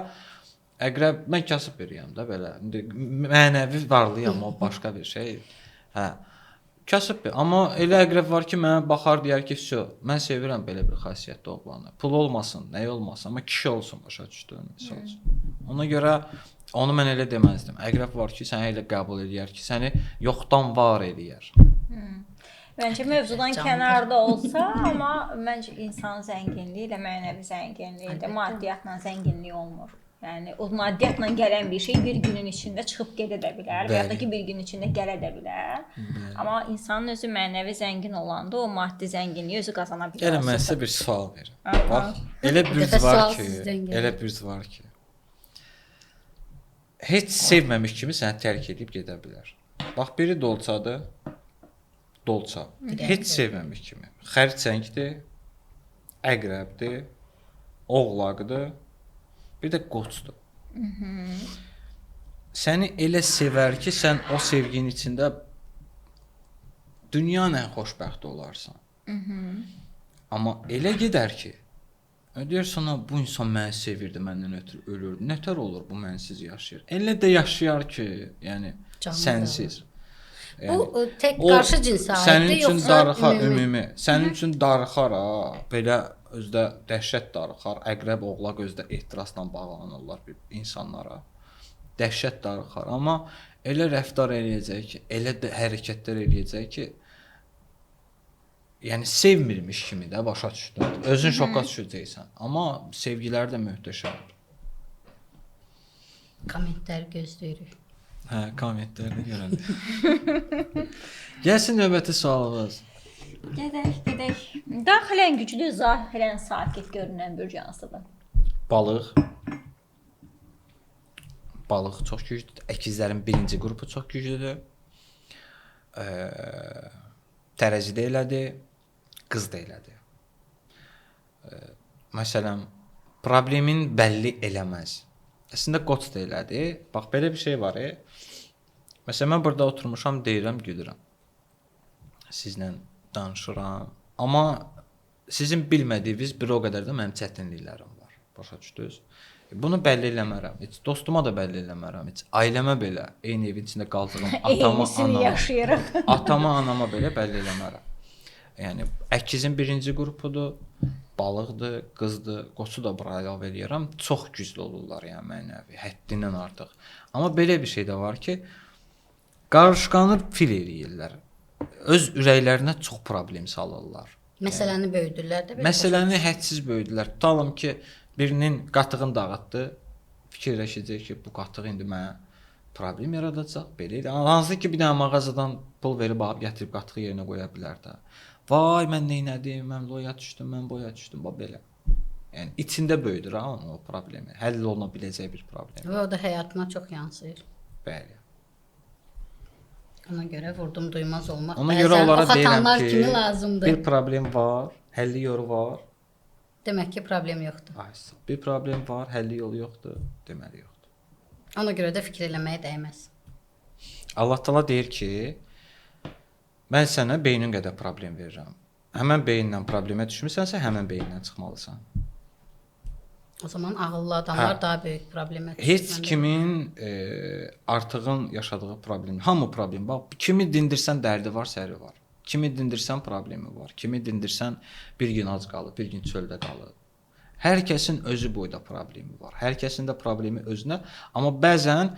əqrəb, mən kasıb biriyəm də belə. İndi mənəvi varlıyam, o başqa bir şey. Hə. Kasıb bir. Amma elə əqrəb var ki, mənə baxar deyər ki, "Vso, mən sevirəm belə bir xasiyyətli oğlanı. Pul olmasın, nə olmasın, amma kişi olsun, başa düşdün, misal üçün." Ona görə onu mən elə deməzdim. Əqrəb var ki, səni elə qəbul eləyər ki, səni yoxdan var eləyər. Məncə mövzudan kənarda olsa, amma məncə insan zənginliyi ilə mənəvi zənginliyi də maddiyyatla zənginlik olmur. Yəni o maddiyyatla gələn bir şey bir günün içində çıxıb gedə də bilər və ya da ki bir gün içində gələ də bilər. Bəli. Amma insanın özü mənəvi zəngin olanda o maddi zənginliyi özü qazana bilər. Gəlin mən sizə bir sual verim. Bax, elə bürc var ki, elə bürc var ki, heç sevməmiş kimi səni tərk edib gedə bilər. Bax, biri dolçadır. Dolça. Heç sevməmiş kimi. Xərçəngdir, əqrəbdir, oğlaqdır, bir də qoçdur. Səni elə sevər ki, sən o sevginin içində dünyanın ən xoşbəxti olarsan. Amma elə gedər ki, deyirsən, bu insan məni sevirdi, məndən ötürü ölürdü. Nətər olur bu mənsiz yaşayır? Elə də yaşayar ki, yəni canlı sənsiz. Yəni, bu tək qarşı cinsə aiddir, sənin üçün darıxar ümumi. Sənin üçün darıxar ha, belə özdə dəhşət darıxar. Əqrəb, oğlaq özdə ehtirasla bağlanırlar bir insanlara. Dəhşət darıxar, amma elə rəftar eləyəcək ki, elə də hərəkətlər eləyəcək ki, yəni sevmirmiş kimi də başa düşdün. Özün şoka düşəcəksən. Amma sevgilər də möhtəşəmdir. Kommentləri gözləyirik. Hə, kommentləri görəndə. Gəlsin növbəti sualımız. Gedək, gedək. Daxilən güclü, zahirən sakit görünən bürc hansıdır? Balıq. Balıq çox güclüdür. Əkizlərin birinci qrupu çox güclüdür. Tərəzi də elədi, qız da elədi. Məsələn, problemin bəlli eləməz. Əslində qoç da elədi. Bax, belə bir şey var. Məsələn, mən burada oturmuşam, deyirəm, gülürəm. Sizlə danışıram. Amma sizin bilmədiyiniz bir o qədər də mənim çətinliklərim var. Başa düşdünüz? Bunu bəlli eləmərəm. Heç dostuma da bəlli eləmərəm. Heç ailəmə belə, eyni evin içində qaldığım atama, anama, atama, anama belə bəlli eləmərəm. Yəni, əkizin birinci qrupudur, balıqdır, qızdır, qoçu da bura əlavə eləyirəm. Çox güclü olurlar, yəni mənəvi, həddindən artıq. Amma belə bir şey də var ki, qarışqanı fil eləyirlər. Öz ürəklərinə çox problem salırlar. Məsələni böyüdürlər də. Məsələni hədsiz böyüdürlər. Tutalım ki, birinin qatığını dağıtdı, fikirləşəcək ki, bu qatıq indi mənə problem yaradacaq, belə elə. Hansı ki, bir dənə mağazadan pul verib alıb gətirib qatığı yerinə qoya bilər də. Vay, mən neynədim, mən loya düşdüm, mən boya düşdüm, bax belə. Yəni, içində böyüdür ha, onun o problemi. Həll oluna biləcək bir problem. Və o da həyatına çox yansıyır. Bəli. Ona görə vurdum duymaz olmaq. Ona görə onlara deyirəm ki, kimi lazımdır. Bir problem var, həlli yolu var. Demək ki, problem yoxdur. Ay, bir problem var, həlli yolu yoxdur, deməli yoxdur. Ona görə də fikir eləməyə dəyməz. Allah Taala deyir ki, mən sənə beynin qədər problem verirəm. Həmən beyinlə problemə düşmüsənsə, həmən beyindən çıxmalısan. O zaman ağıllı adamlar daha böyük problemə düşür. Heç kimin artığın yaşadığı problem, hamı problem. Bax, kimi dindirsən dərdi var, səri var. Kimi dindirsən problemi var. Kimi dindirsən bir gün ac qalır, bir gün çöldə qalır. Hər kəsin özü boyda problemi var. Hər kəsin də problemi özünə. Amma bəzən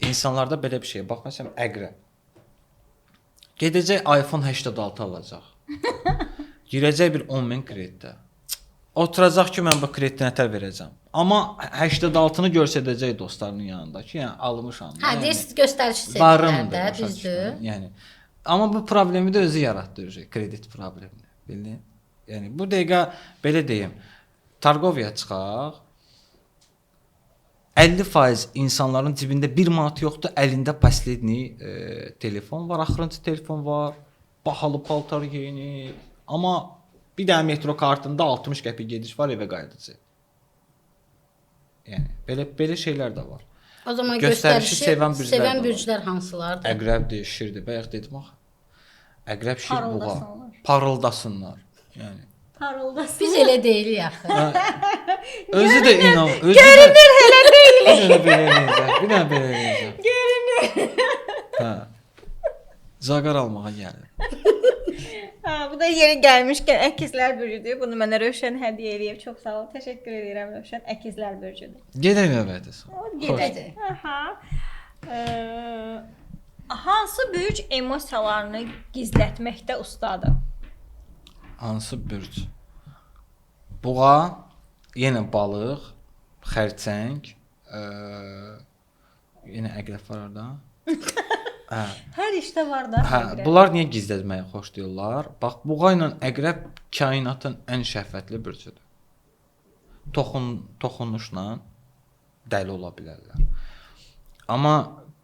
insanlarda belə bir şey. Bax, məsələn, əqrəb. Gedəcək iPhone 86 alacaq. Girəcək bir 10.000 kreditə. Oturacaq ki, mən bu krediti nətər verəcəm. Amma 86-nı göstərəcək dostlarının yanında ki, yəni almışam. Hə, deyirsiz göstərişi sevirlər də, düzdür. Yəni, amma bu problemi də özü yaratdı, kredit problemini, bildin? Yəni bu dəqiqə belə deyim, Targoviya çıxaq. 50% insanların cibində 1 manat yoxdur, əlində pasledni telefon var, axırıncı telefon var, bahalı paltar geyinir. Amma bir dənə metro kartında 60 qəpik gediş var, evə qayıdacaq. Yəni belə şeylər də var. O zaman göstərişi sevən bürclər hansılardır? Əqrəbdir, şirdir. Bayaq dedim axı. Əqrəb, şir, buğa. Parıldasınlar. Yəni Parıldasın. Biz elə deyilik axı. Özü də inan, özü görünür də... elə deyil. Bir dənə belə eləyəcək, bir dənə belə eləyəcək. Görünür. Hə. Zaqar almağa gəlir. Ha, bu da yeri gəlmişkən əkizlər bürcüdür. Bunu mənə Rövşən hədiyyə eləyib. Çox sağ ol. Təşəkkür edirəm Rövşən. Əkizlər bürcüdür. Gedək növbəti sual. Gedək. Aha. Hansı bürc emosiyalarını gizlətməkdə ustadır? Hansı bürc? Buğa, yenə balıq, xərçəng, yenə əqrəb var orada. Hə. Hər işdə var da. Hə, bunlar niyə gizlətməyi xoşlayırlar? Bax, buğa ilə əqrəb kainatın ən şəhvətli bürcüdür. Toxunuşla dəli ola bilərlər. Amma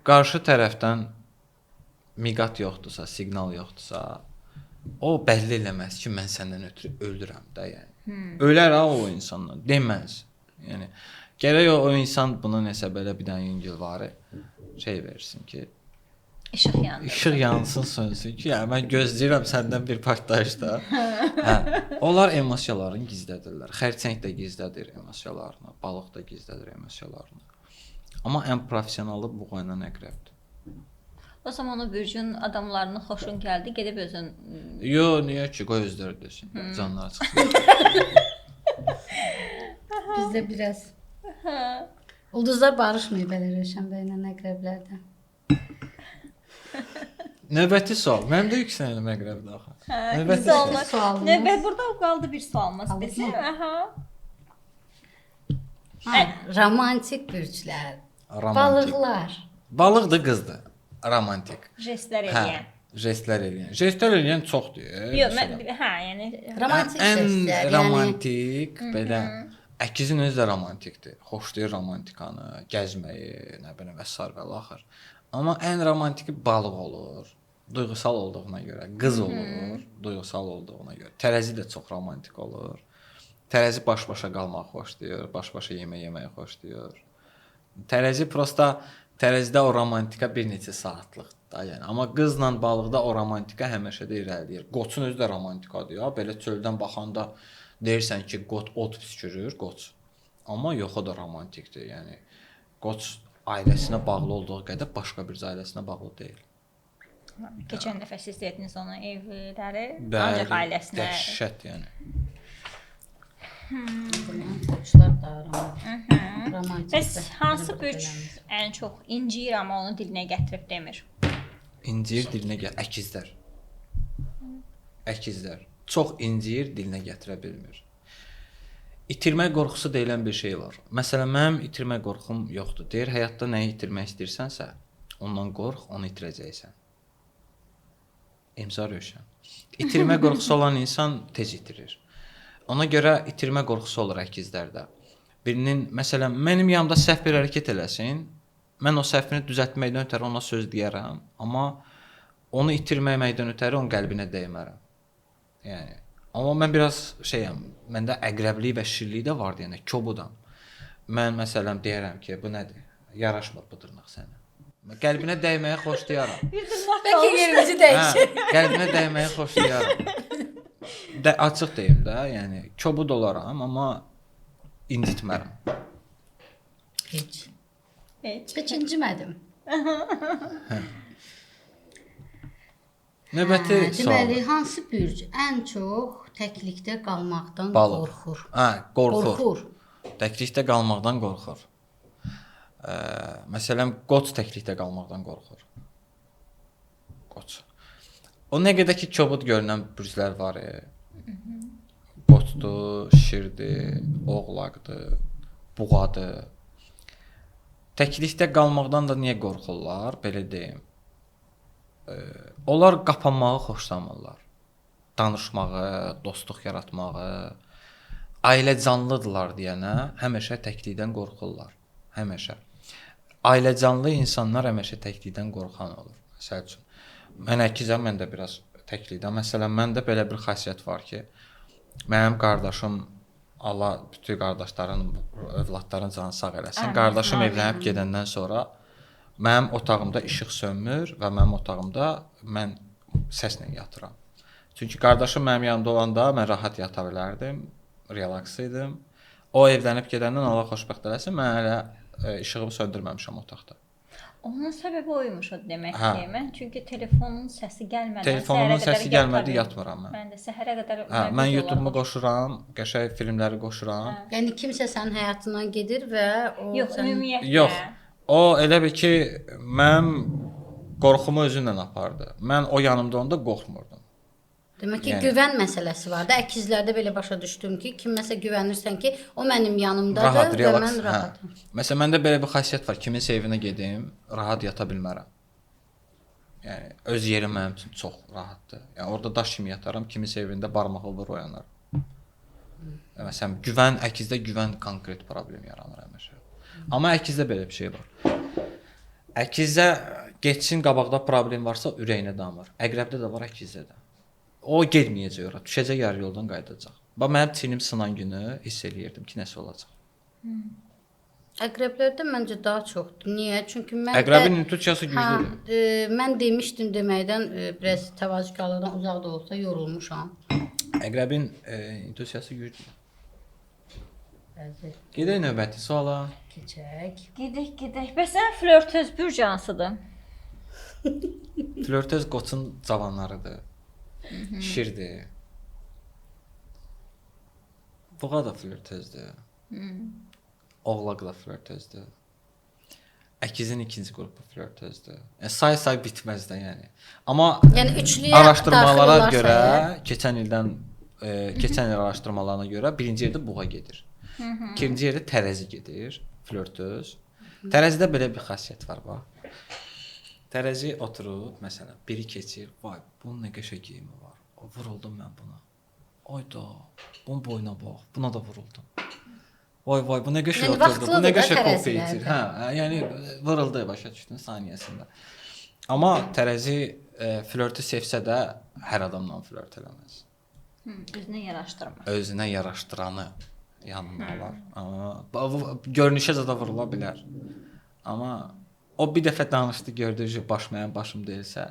qarşı tərəfdən miqat yoxdursa, siqnal yoxdursa, o bəlli eləməz ki, mən səndən ötürü ölürəm də, yəni. Ölər ha o insandan, deməz. Yəni gərək o insan buna nəsə belə bir dənə yüngülvari şey versin ki, İşıq yansın. İşıq yansın, sönsün ki, yəni mən gözləyirəm səndən bir partlayış da. Hə, onlar emosiyalarını gizlədirlər. Xərçəng də gizlədir emosiyalarını, balıq da gizlədir emosiyalarını. Amma ən professionalı buğa ilə əqrəbdir. O zaman o bürcün adamlarının xoşun gəldi, gedib özün... Yo, niyə ki, qoy özləri desin, canları çıxsın. Bizdə biraz. Ulduzlar barışmıyor belə Rövşən bəylə əqrəblərdə. Növbəti sual. Mənim də yüksələnəm əqrəbdə axı. Növbəti sual. Növbət burada qaldı bir sualımız bizim. Aha. Hə, romantik bürclər. Romantik. Balıqlar. Balıqdır, qızdır. Romantik. Jestlər eləyən. Hə, jestlər eləyən. Jestlər eləyən çoxdur. Yox, mən hə, yəni romantik jestlər, yəni romantik belə. Əkizin özü də romantikdir. Xoşlayır romantikanı, gəzməyi, nə bilim və sair və axır. Amma ən romantiki balıq olur. Duyğusal olduğuna görə, qız olur, duyğusal olduğuna görə. Tərəzi də çox romantik olur. Tərəzi baş-başa qalmağı xoşlayır, baş-başa yemək yeməyi xoşlayır. Tərəzi prosta tərəzidə o romantika bir neçə saatlıq da, yəni. Amma qızla balıqda o romantika həmişə də irəliləyir. Qoçun özü də romantikadır ya. Belə çöldən baxanda deyirsən ki, qot ot püskürür, qoç. Amma yox, o da romantikdir. Yəni qoç ailəsinə bağlı olduğu qədər başqa bir ailəsinə bağlı deyil. Keçən dəfə siz dediniz ona evləri, ancaq ailəsinə. Dəhşət yəni. Qoçlar da romantik. Bəs hansı bürc ən çox inciyir, amma onu dilinə gətirib demir? İnciyir, dilinə gəl. Əkizlər. Əkizlər. Çox inciyir, dilinə gətirə bilmir. İtirmək qorxusu deyilən bir şey var. Məsələn, mənim itirmək qorxum yoxdur. Deyir, həyatda nəyi itirmək istəyirsənsə, ondan qorx, onu itirəcəksən. İmza Rövşən. İtirmə qorxusu olan insan tez itirir. Ona görə itirmə qorxusu olur əkizlərdə. Birinin, məsələn, mənim yanımda səhv bir hərəkət eləsin, mən o səhvini düzəltməkdən ötəri ona söz deyərəm, amma onu itirməməkdən ötəri onun qəlbinə dəymərəm. Yəni, amma mən biraz şeyəm, məndə əqrəblik və şirlik də vardı, yəni kobudam. Mən məsələn deyərəm ki, bu nədir? Yaraşmır bu dırnaq sənə. Qəlbinə dəyməyi xoşlayaram. Bir dırnaq Bəlkə yerimizi dəyişir. Hə, qəlbinə dəyməyi xoşlayaram. Də açıq deyim də, yəni kobud olaram, amma incitmərəm. Heç. Heç incimədim. Hə. Növbəti sual. Deməli, hansı bürc ən çox təklikdə qalmaqdan Balıq. qorxur? Hə, qorxur. Təklikdə qalmaqdan qorxur. Məsələn, qoç təklikdə qalmaqdan qorxur. Qoç. O nə qədər ki kobud görünən bürclər var. Qoçdur, şirdir, oğlaqdır, buğadır. Təklikdə qalmaqdan da niyə qorxurlar? Belə deyim. Onlar qapanmağı xoşlamırlar. Danışmağı, dostluq yaratmağı, ailə canlıdırlar deyənə həmişə təklikdən qorxurlar. Həmişə. Ailə canlı insanlar həmişə təklikdən qorxan olur. Məsəl üçün, mən əkizəm, mən də biraz təklikdən. Məsələn, məndə belə bir xasiyyət var ki, mənim qardaşım, Allah bütün qardaşların, övladların canı sağ eləsin. Qardaşım evlənib gedəndən sonra mənim otağımda işıq sönmür və mənim otağımda mən səslə yatıram. Çünki qardaşım mənim yanımda olanda mən rahat yata bilərdim, relaks idim. O evlənib gedəndən Allah xoşbəxt eləsin, mən hələ işığımı söndürməmişəm otaqda. Onun səbəbi oymuş o demək Hə. ki, mən çünki telefonun səsi gəlmədən Telefonumun səhərə qədər səsi gəlmədi, yata yatmıram mən. Mən də səhərə qədər Hə, mən videoları YouTube-umu qoşuram, qəşəng filmləri qoşuram. Hə. Yəni kimsə sənin həyatından gedir və o Yox, sənin ümumiyyətlə. Yox. O elə bil ki, mənim qorxumu özünlə apardı. Mən o yanımda onda qorxmurdum. Demək ki, Yəni- güvən məsələsi var da. Əkizlərdə belə başa düşdüm ki, kiməsə güvənirsən ki, o mənim yanımdadır Rahat, və relaks. mən rahatam. Hə. Məsələn, məndə belə bir xasiyyət var. Kiminsə evinə gedim, rahat yata bilmərəm. Yəni öz yerim mənim üçün çox rahatdır. Yəni orada daş kimi yataram, kiminsə evində barmağı vur oyanarım. Məsələn, güvən əkizdə güvən konkret problem yaranır həmişə. Amma əkizdə belə bir şey var. Əkizdə getsin qabaqda problem varsa ürəyinə damır. Əqrəbdə də var, əkizdə də. O getməyəcək ora, düşəcək yarı yoldan qayıdacaq. Bax mənim çiynim sınan günü hiss eləyirdim ki, nəsə olacaq. Əqrəblərdə məncə daha çoxdur. Niyə? Çünki mən Əqrəbin də, intuisiyası hə, güclüdür. mən demişdim deməkdən biraz təvazökarlıqdan uzaq da olsa yorulmuşam. Əqrəbin intuisiyası güclüdür. Bəzi Gedək növbəti suala. keçək. Gedək, gedək. Bəs sən flörtöz bürc hansıdır? Flörtöz qoçun cavanlarıdır. Şirdir. Buğa da flörtözdür. Oğlaq da flörtözdür. Əkizin ikinci qrupu flörtözdür. Yəni say-say bitməz də yəni. Amma Yəni üçlüyə araşdırmalara daxil olarsa görə əgər- keçən ildən keçən il araşdırmalarına görə birinci yerdə buğa gedir. İkinci yerdə tərəzi gedir, flörtöz. Tərəzidə belə bir xasiyyət var bax. Tərəzi oturub, məsələn, biri keçir, vay, bunun nə qəşəng geyimi var. O, vuruldum mən buna. Ayda, bunun boyuna bax, buna da vuruldum. Vay vay, bu nə qəşəng Yəni oturdu, bu nə vaxtlıdır da qəşəng kofe tərəzilərdə. içir. Hə, hə, yəni vuruldu başa düşdün saniyəsində. Amma tərəzi flörtü sevsə də hər adamla flört eləməz. Özünə yaraşdırma. Özünə yaraşdıranı yanına alar. Amma görünüşə zada vurula bilər. Amma o bir dəfə danışdı, gördü ki, baş mənim başım deyilsə,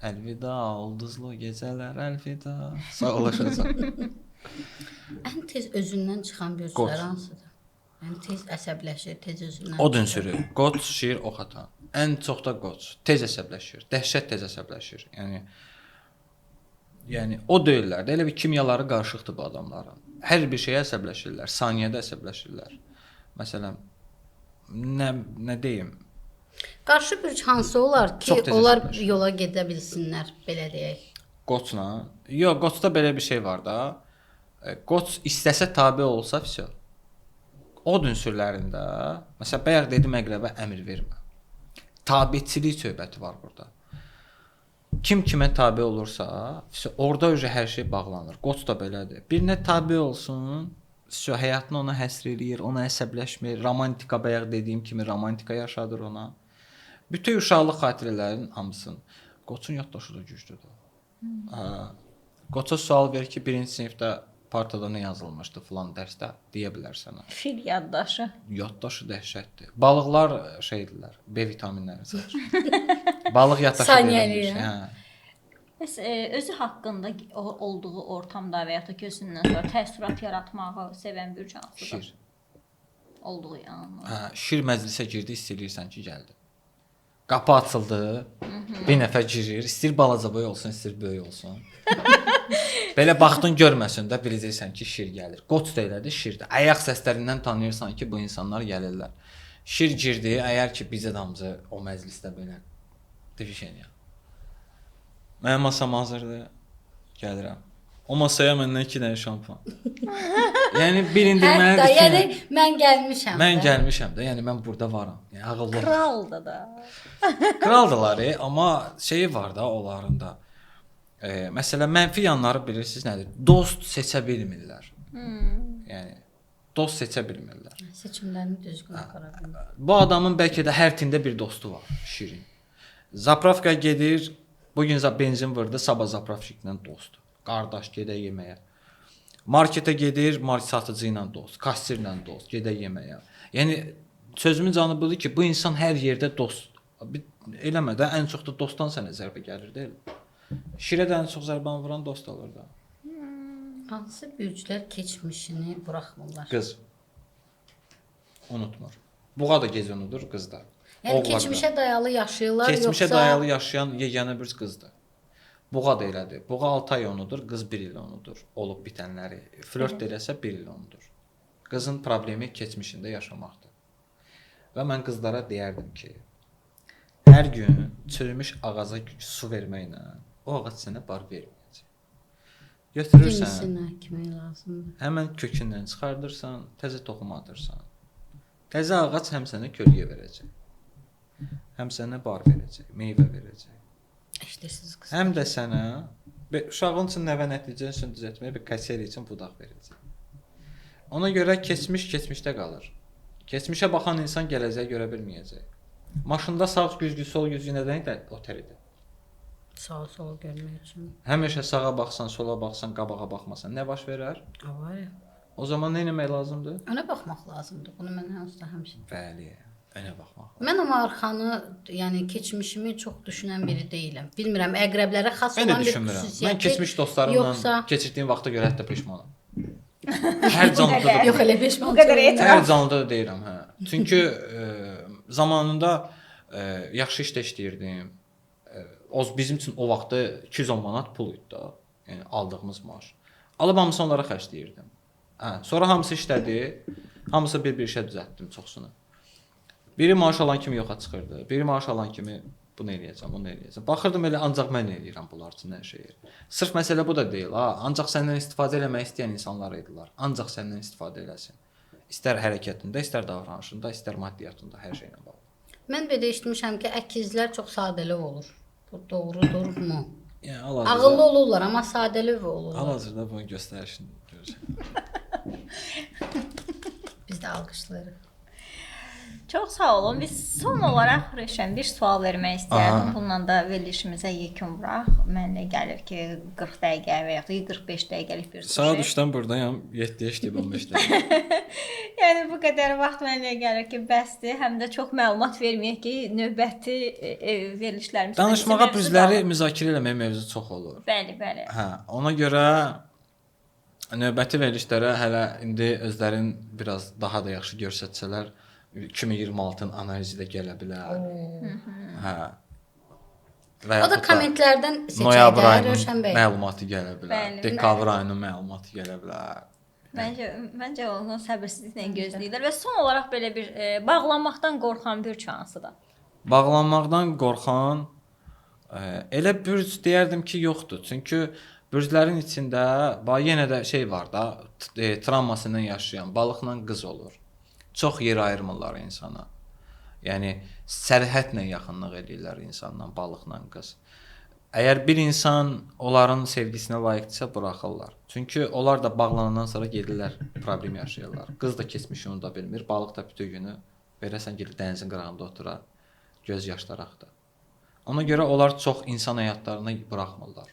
əlvida, ulduzlu gecələr, əlvida. Sağollaşacaq. Ən tez özündən çıxan Qoç. bürclər hansıdır? Yəni tez əsəbləşir, tez özündən. Od ünsürü, qoç, şir, ox atan. Ən çox da qoç. Tez əsəbləşir. Dəhşət tez əsəbləşir. Yəni o deyirlər də, elə bir kimyaları qarışıqdır bu adamların. Hər bir şeyə əsəbləşirlər, saniyədə əsəbləşirlər. Məsələn, nə deyim? Qarşı bürc hansı olar ki, Çox tez onlar əsəbləşir. yola gedə bilsinlər, belə deyək. Qoçla. Yox, qoçda belə bir şey var da. Qoç istəsə tabe olsa, vəsə. Od ünsürlərində, məsələn, bayaq dedim əqrəbə əmr vermə. Tabeçilik söhbəti var burada. Kim kimə tabe olursa, vəsə, orada öcə hər şey bağlanır. Qoç da belədir. Birinə tabe olsun, vəsə, həyatını ona həsr eləyir, ona əsəbləşmir. Romantika bayaq dediyim kimi romantika yaşadır ona. Bütün uşaqlıq xatirələrinin hamısını. Qoçun yaddaşı da güclüdür. Hə. Qoça sual ver ki, birinci sinifdə partada nə yazılmışdı filan dərsdə deyə bilər sənə. Fil yaddaşı. Yaddaşı dəhşətdir. Balıqlar şeydirlər, B vitaminləri çıxır. Balıq yaddaşı Saniyəli, deyilən bir şey. hə? Hə. Bəs özü haqqında olduğu ortamda və ya da gözündən sonra təəssürat yaratmağı sevən bürc hansıdır? Şir. Olduğu yanından. Hə, şir məclisə girdi, hiss eləyirsən ki, gəldi. Qapı açıldı. Bir nəfər girir, istəyir balaca boy olsun, istəyir böyük olsun. Belə baxdın görməsin də biləcəksən ki, şir gəlir. Qoç da elədir, şir də. Ayaq səslərindən tanıyırsan ki, bu insanlar gəlirlər. Şir girdi, əgər ki bizə də hamısı o məclisdə belə divişeniya. Mənim masam hazırdır. Gəlirəm. O masaya məndən 2 dənə şampan. Yəni bilindirməlidir Hətta ki, yəni mən gəlmişəm. mən də. gəlmişəm də, yəni mən burada varam. Yəni ağıllı. Kraldır da. Kraldılar, amma şeyi var da onların da. Məsələn, mənfi yanları bilirsiniz nədir? Dost seçə bilmirlər. Yəni dost seçə bilmirlər. Seçimlərini düzgün apara bilmir. Bu adamın bəlkə də hər tində bir dostu var, şirin. Zapravka gedir, bu gün benzin vurdu, sabah zapravşiklə dostdur. Qardaş gedək yeməyə. Marketə gedir, market satıcı ilə dost, kassirlə dost, gedək yeməyə. Yəni sözümün canı budur ki, bu insan hər yerdə dost. Eləmə də ən çox da dostdan sənə zərbə gəlir, deyil? Şirə də ən çox zərbanı vuran dost olur da. Hansı bürclər keçmişini buraxmırlar? Qız. Unutmur. Buğa da gec unudur, qız da. Yəni Oğlaq da. keçmişə dayalı yaşayırlar Keçmişə yoxsa dayalı yaşayan yeganə bürc qızdır. Buğa da elədir. Buğa 6 ay unudur, qız 1 il unudur. Olub bitənləri. Flört də eləsə 1 il unudur. Qızın problemi keçmişində yaşamaqdır. Və mən qızlara deyərdim ki, hər gün çürümüş ağaca su verməklə o ağac sənə bar verməyəcək. Götürürsən, Kimisinə kimi lazımdır? həmən kökündən çıxardırsan, təzə toxum atırsan. Təzə ağac həm sənə kölgə verəcək, həm sənə bar verəcək, meyvə verəcək. Eşidirsiniz qız. Həm də sənə uşağın üçün nəvə nəticə üçün düzəltməyə bir kasser üçün budaq verəcək. Ona görə keçmiş keçmişdə qalır. Keçmişə baxan insan gələcəyi görə bilməyəcək. Maşında sağ güzgü, sol güzgü nədən də oteridir. Sağ sol görmək üçün. Həmişə sağa baxsan, sola baxsan, qabağa baxmasan nə baş verər? Avariya. O zaman nə etmək lazımdır? Önə baxmaq lazımdır. Bunu mən onsuz da həmişə. Bəli, önə baxmaq. Mən amma arxanı, yəni keçmişimi çox düşünən biri deyiləm. Bilmirəm, əqrəblərə xas Mən də olan bir düşünmürəm. Mən xüsusiyyətdir. keçmiş dostlarımla yoxsa keçirdiyim vaxta görə hətta peşmanam. Hər canlıda da yox elə peşman. Bu qədər etiraf. Hər canlıda da deyirəm, hə. Çünki zamanında yaxşı işdə işləyirdim. O bizim üçün o vaxtda 210 manat pul idi da. Yəni aldığımız maaş. Alıb hamısını onlara xərcləyirdim. Hə, sonra hamısı işlədi. Hamısı bir-bir işə düzəltdim çoxsunu. Biri maaş alan kimi yoxa çıxırdı. Biri maaş alan kimi bunu eləyəcəm, bunu eləyəcəm. Baxırdım elə ancaq mən eləyirəm bunlar üçün hər şeyi. Sırf məsələ bu da deyil, ha. Ancaq səndən istifadə eləmək istəyən insanlar idilər. Ancaq səndən istifadə eləsin. İstər hərəkətində, istər davranışında, istər maddiyyatında, hər şeylə bağlı. Mən belə eşitmişəm ki, əkizlər çox sadəlöv olur. Bu doğrudurmu? Yəni hal-hazırda Ağıllı olurlar, amma sadəlöv olurlar. Hal-hazırda bunun göstərişini görürsən. Biz də alqışlayırıq. Çox sağ olun. Biz son olaraq Rövşən bir sual vermək istərdim. Aha. Bununla da verilişimizə yekun vuraq. Mənə gəlir ki, 40 dəqiqə və yaxud da 45 dəqiqəlik bir Saat süjet. 3-dən burdayam, 7-yə işləyib 15 dəqiqə. Yəni bu qədər vaxt mənə gəlir ki, bəsdir. Həm də çox məlumat verməyək ki, növbəti verilişlərimizdə Danışmağa bizim mövzu bizləri qalır. müzakirə eləməyə mövzu çox olur. Bəli, bəli. Hə, ona görə növbəti verilişlərə hələ indi özlərin biraz daha da yaxşı göstərsələr 2026-nın analizi də gələ bilər. Hə. Və O da yaxud da kommentlərdən seçək noyabr də ayının Rövşən bəy. məlumatı gələ bilər. Bəli, Dekabr ayının məlumatı gələ bilər. Məncə onu səbirsizliklə gözləyirlər və son olaraq belə bir bağlanmaqdan qorxan bürc hansıdır? Bağlanmaqdan qorxan elə bürc deyərdim ki, yoxdur. Çünki bürclərin içində bax yenə də şey var da, travmasından yaşayan balıqla qız olur. Çox yer ayırmırlar insana. Yəni sərhədlə yaxınlıq eləyirlər insanla, balıqla qız. Əgər bir insan onların sevgisinə layiqdirsə buraxırlar. Çünki onlar da bağlanandan sonra gedirlər, problem yaşayırlar. Qız da keçmişini unuda bilmir, balıq da bütün günü verəsən gedir dənizin qırağında oturar, göz yaşları axdı. Ona görə onlar çox insan həyatlarına buraxmırlar.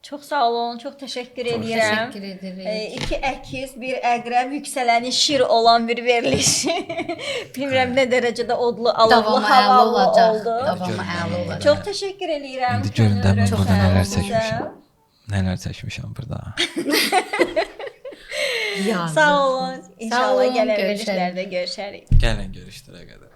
Çox sağ olun, çox təşəkkür edirəm. Təşəkkür edirik. İki əkiz, bir əqrəb, yüksələni şir olan bir veriliş. Bilmirəm nə dərəcədə odlu, alovlu, Davamı əla havalı olacaq. oldu. Davamı əla olacaq. Çox təşəkkür eləyirəm. İndi görün də mən Rövşən burada nələr sizə. çəkmişəm. Nələr çəkmişəm burada. Yazıq. Sağ olun. İnşallah olun, gələn görüşərik. verilişlərdə görüşərik. Gəlin görüşlərə qədər.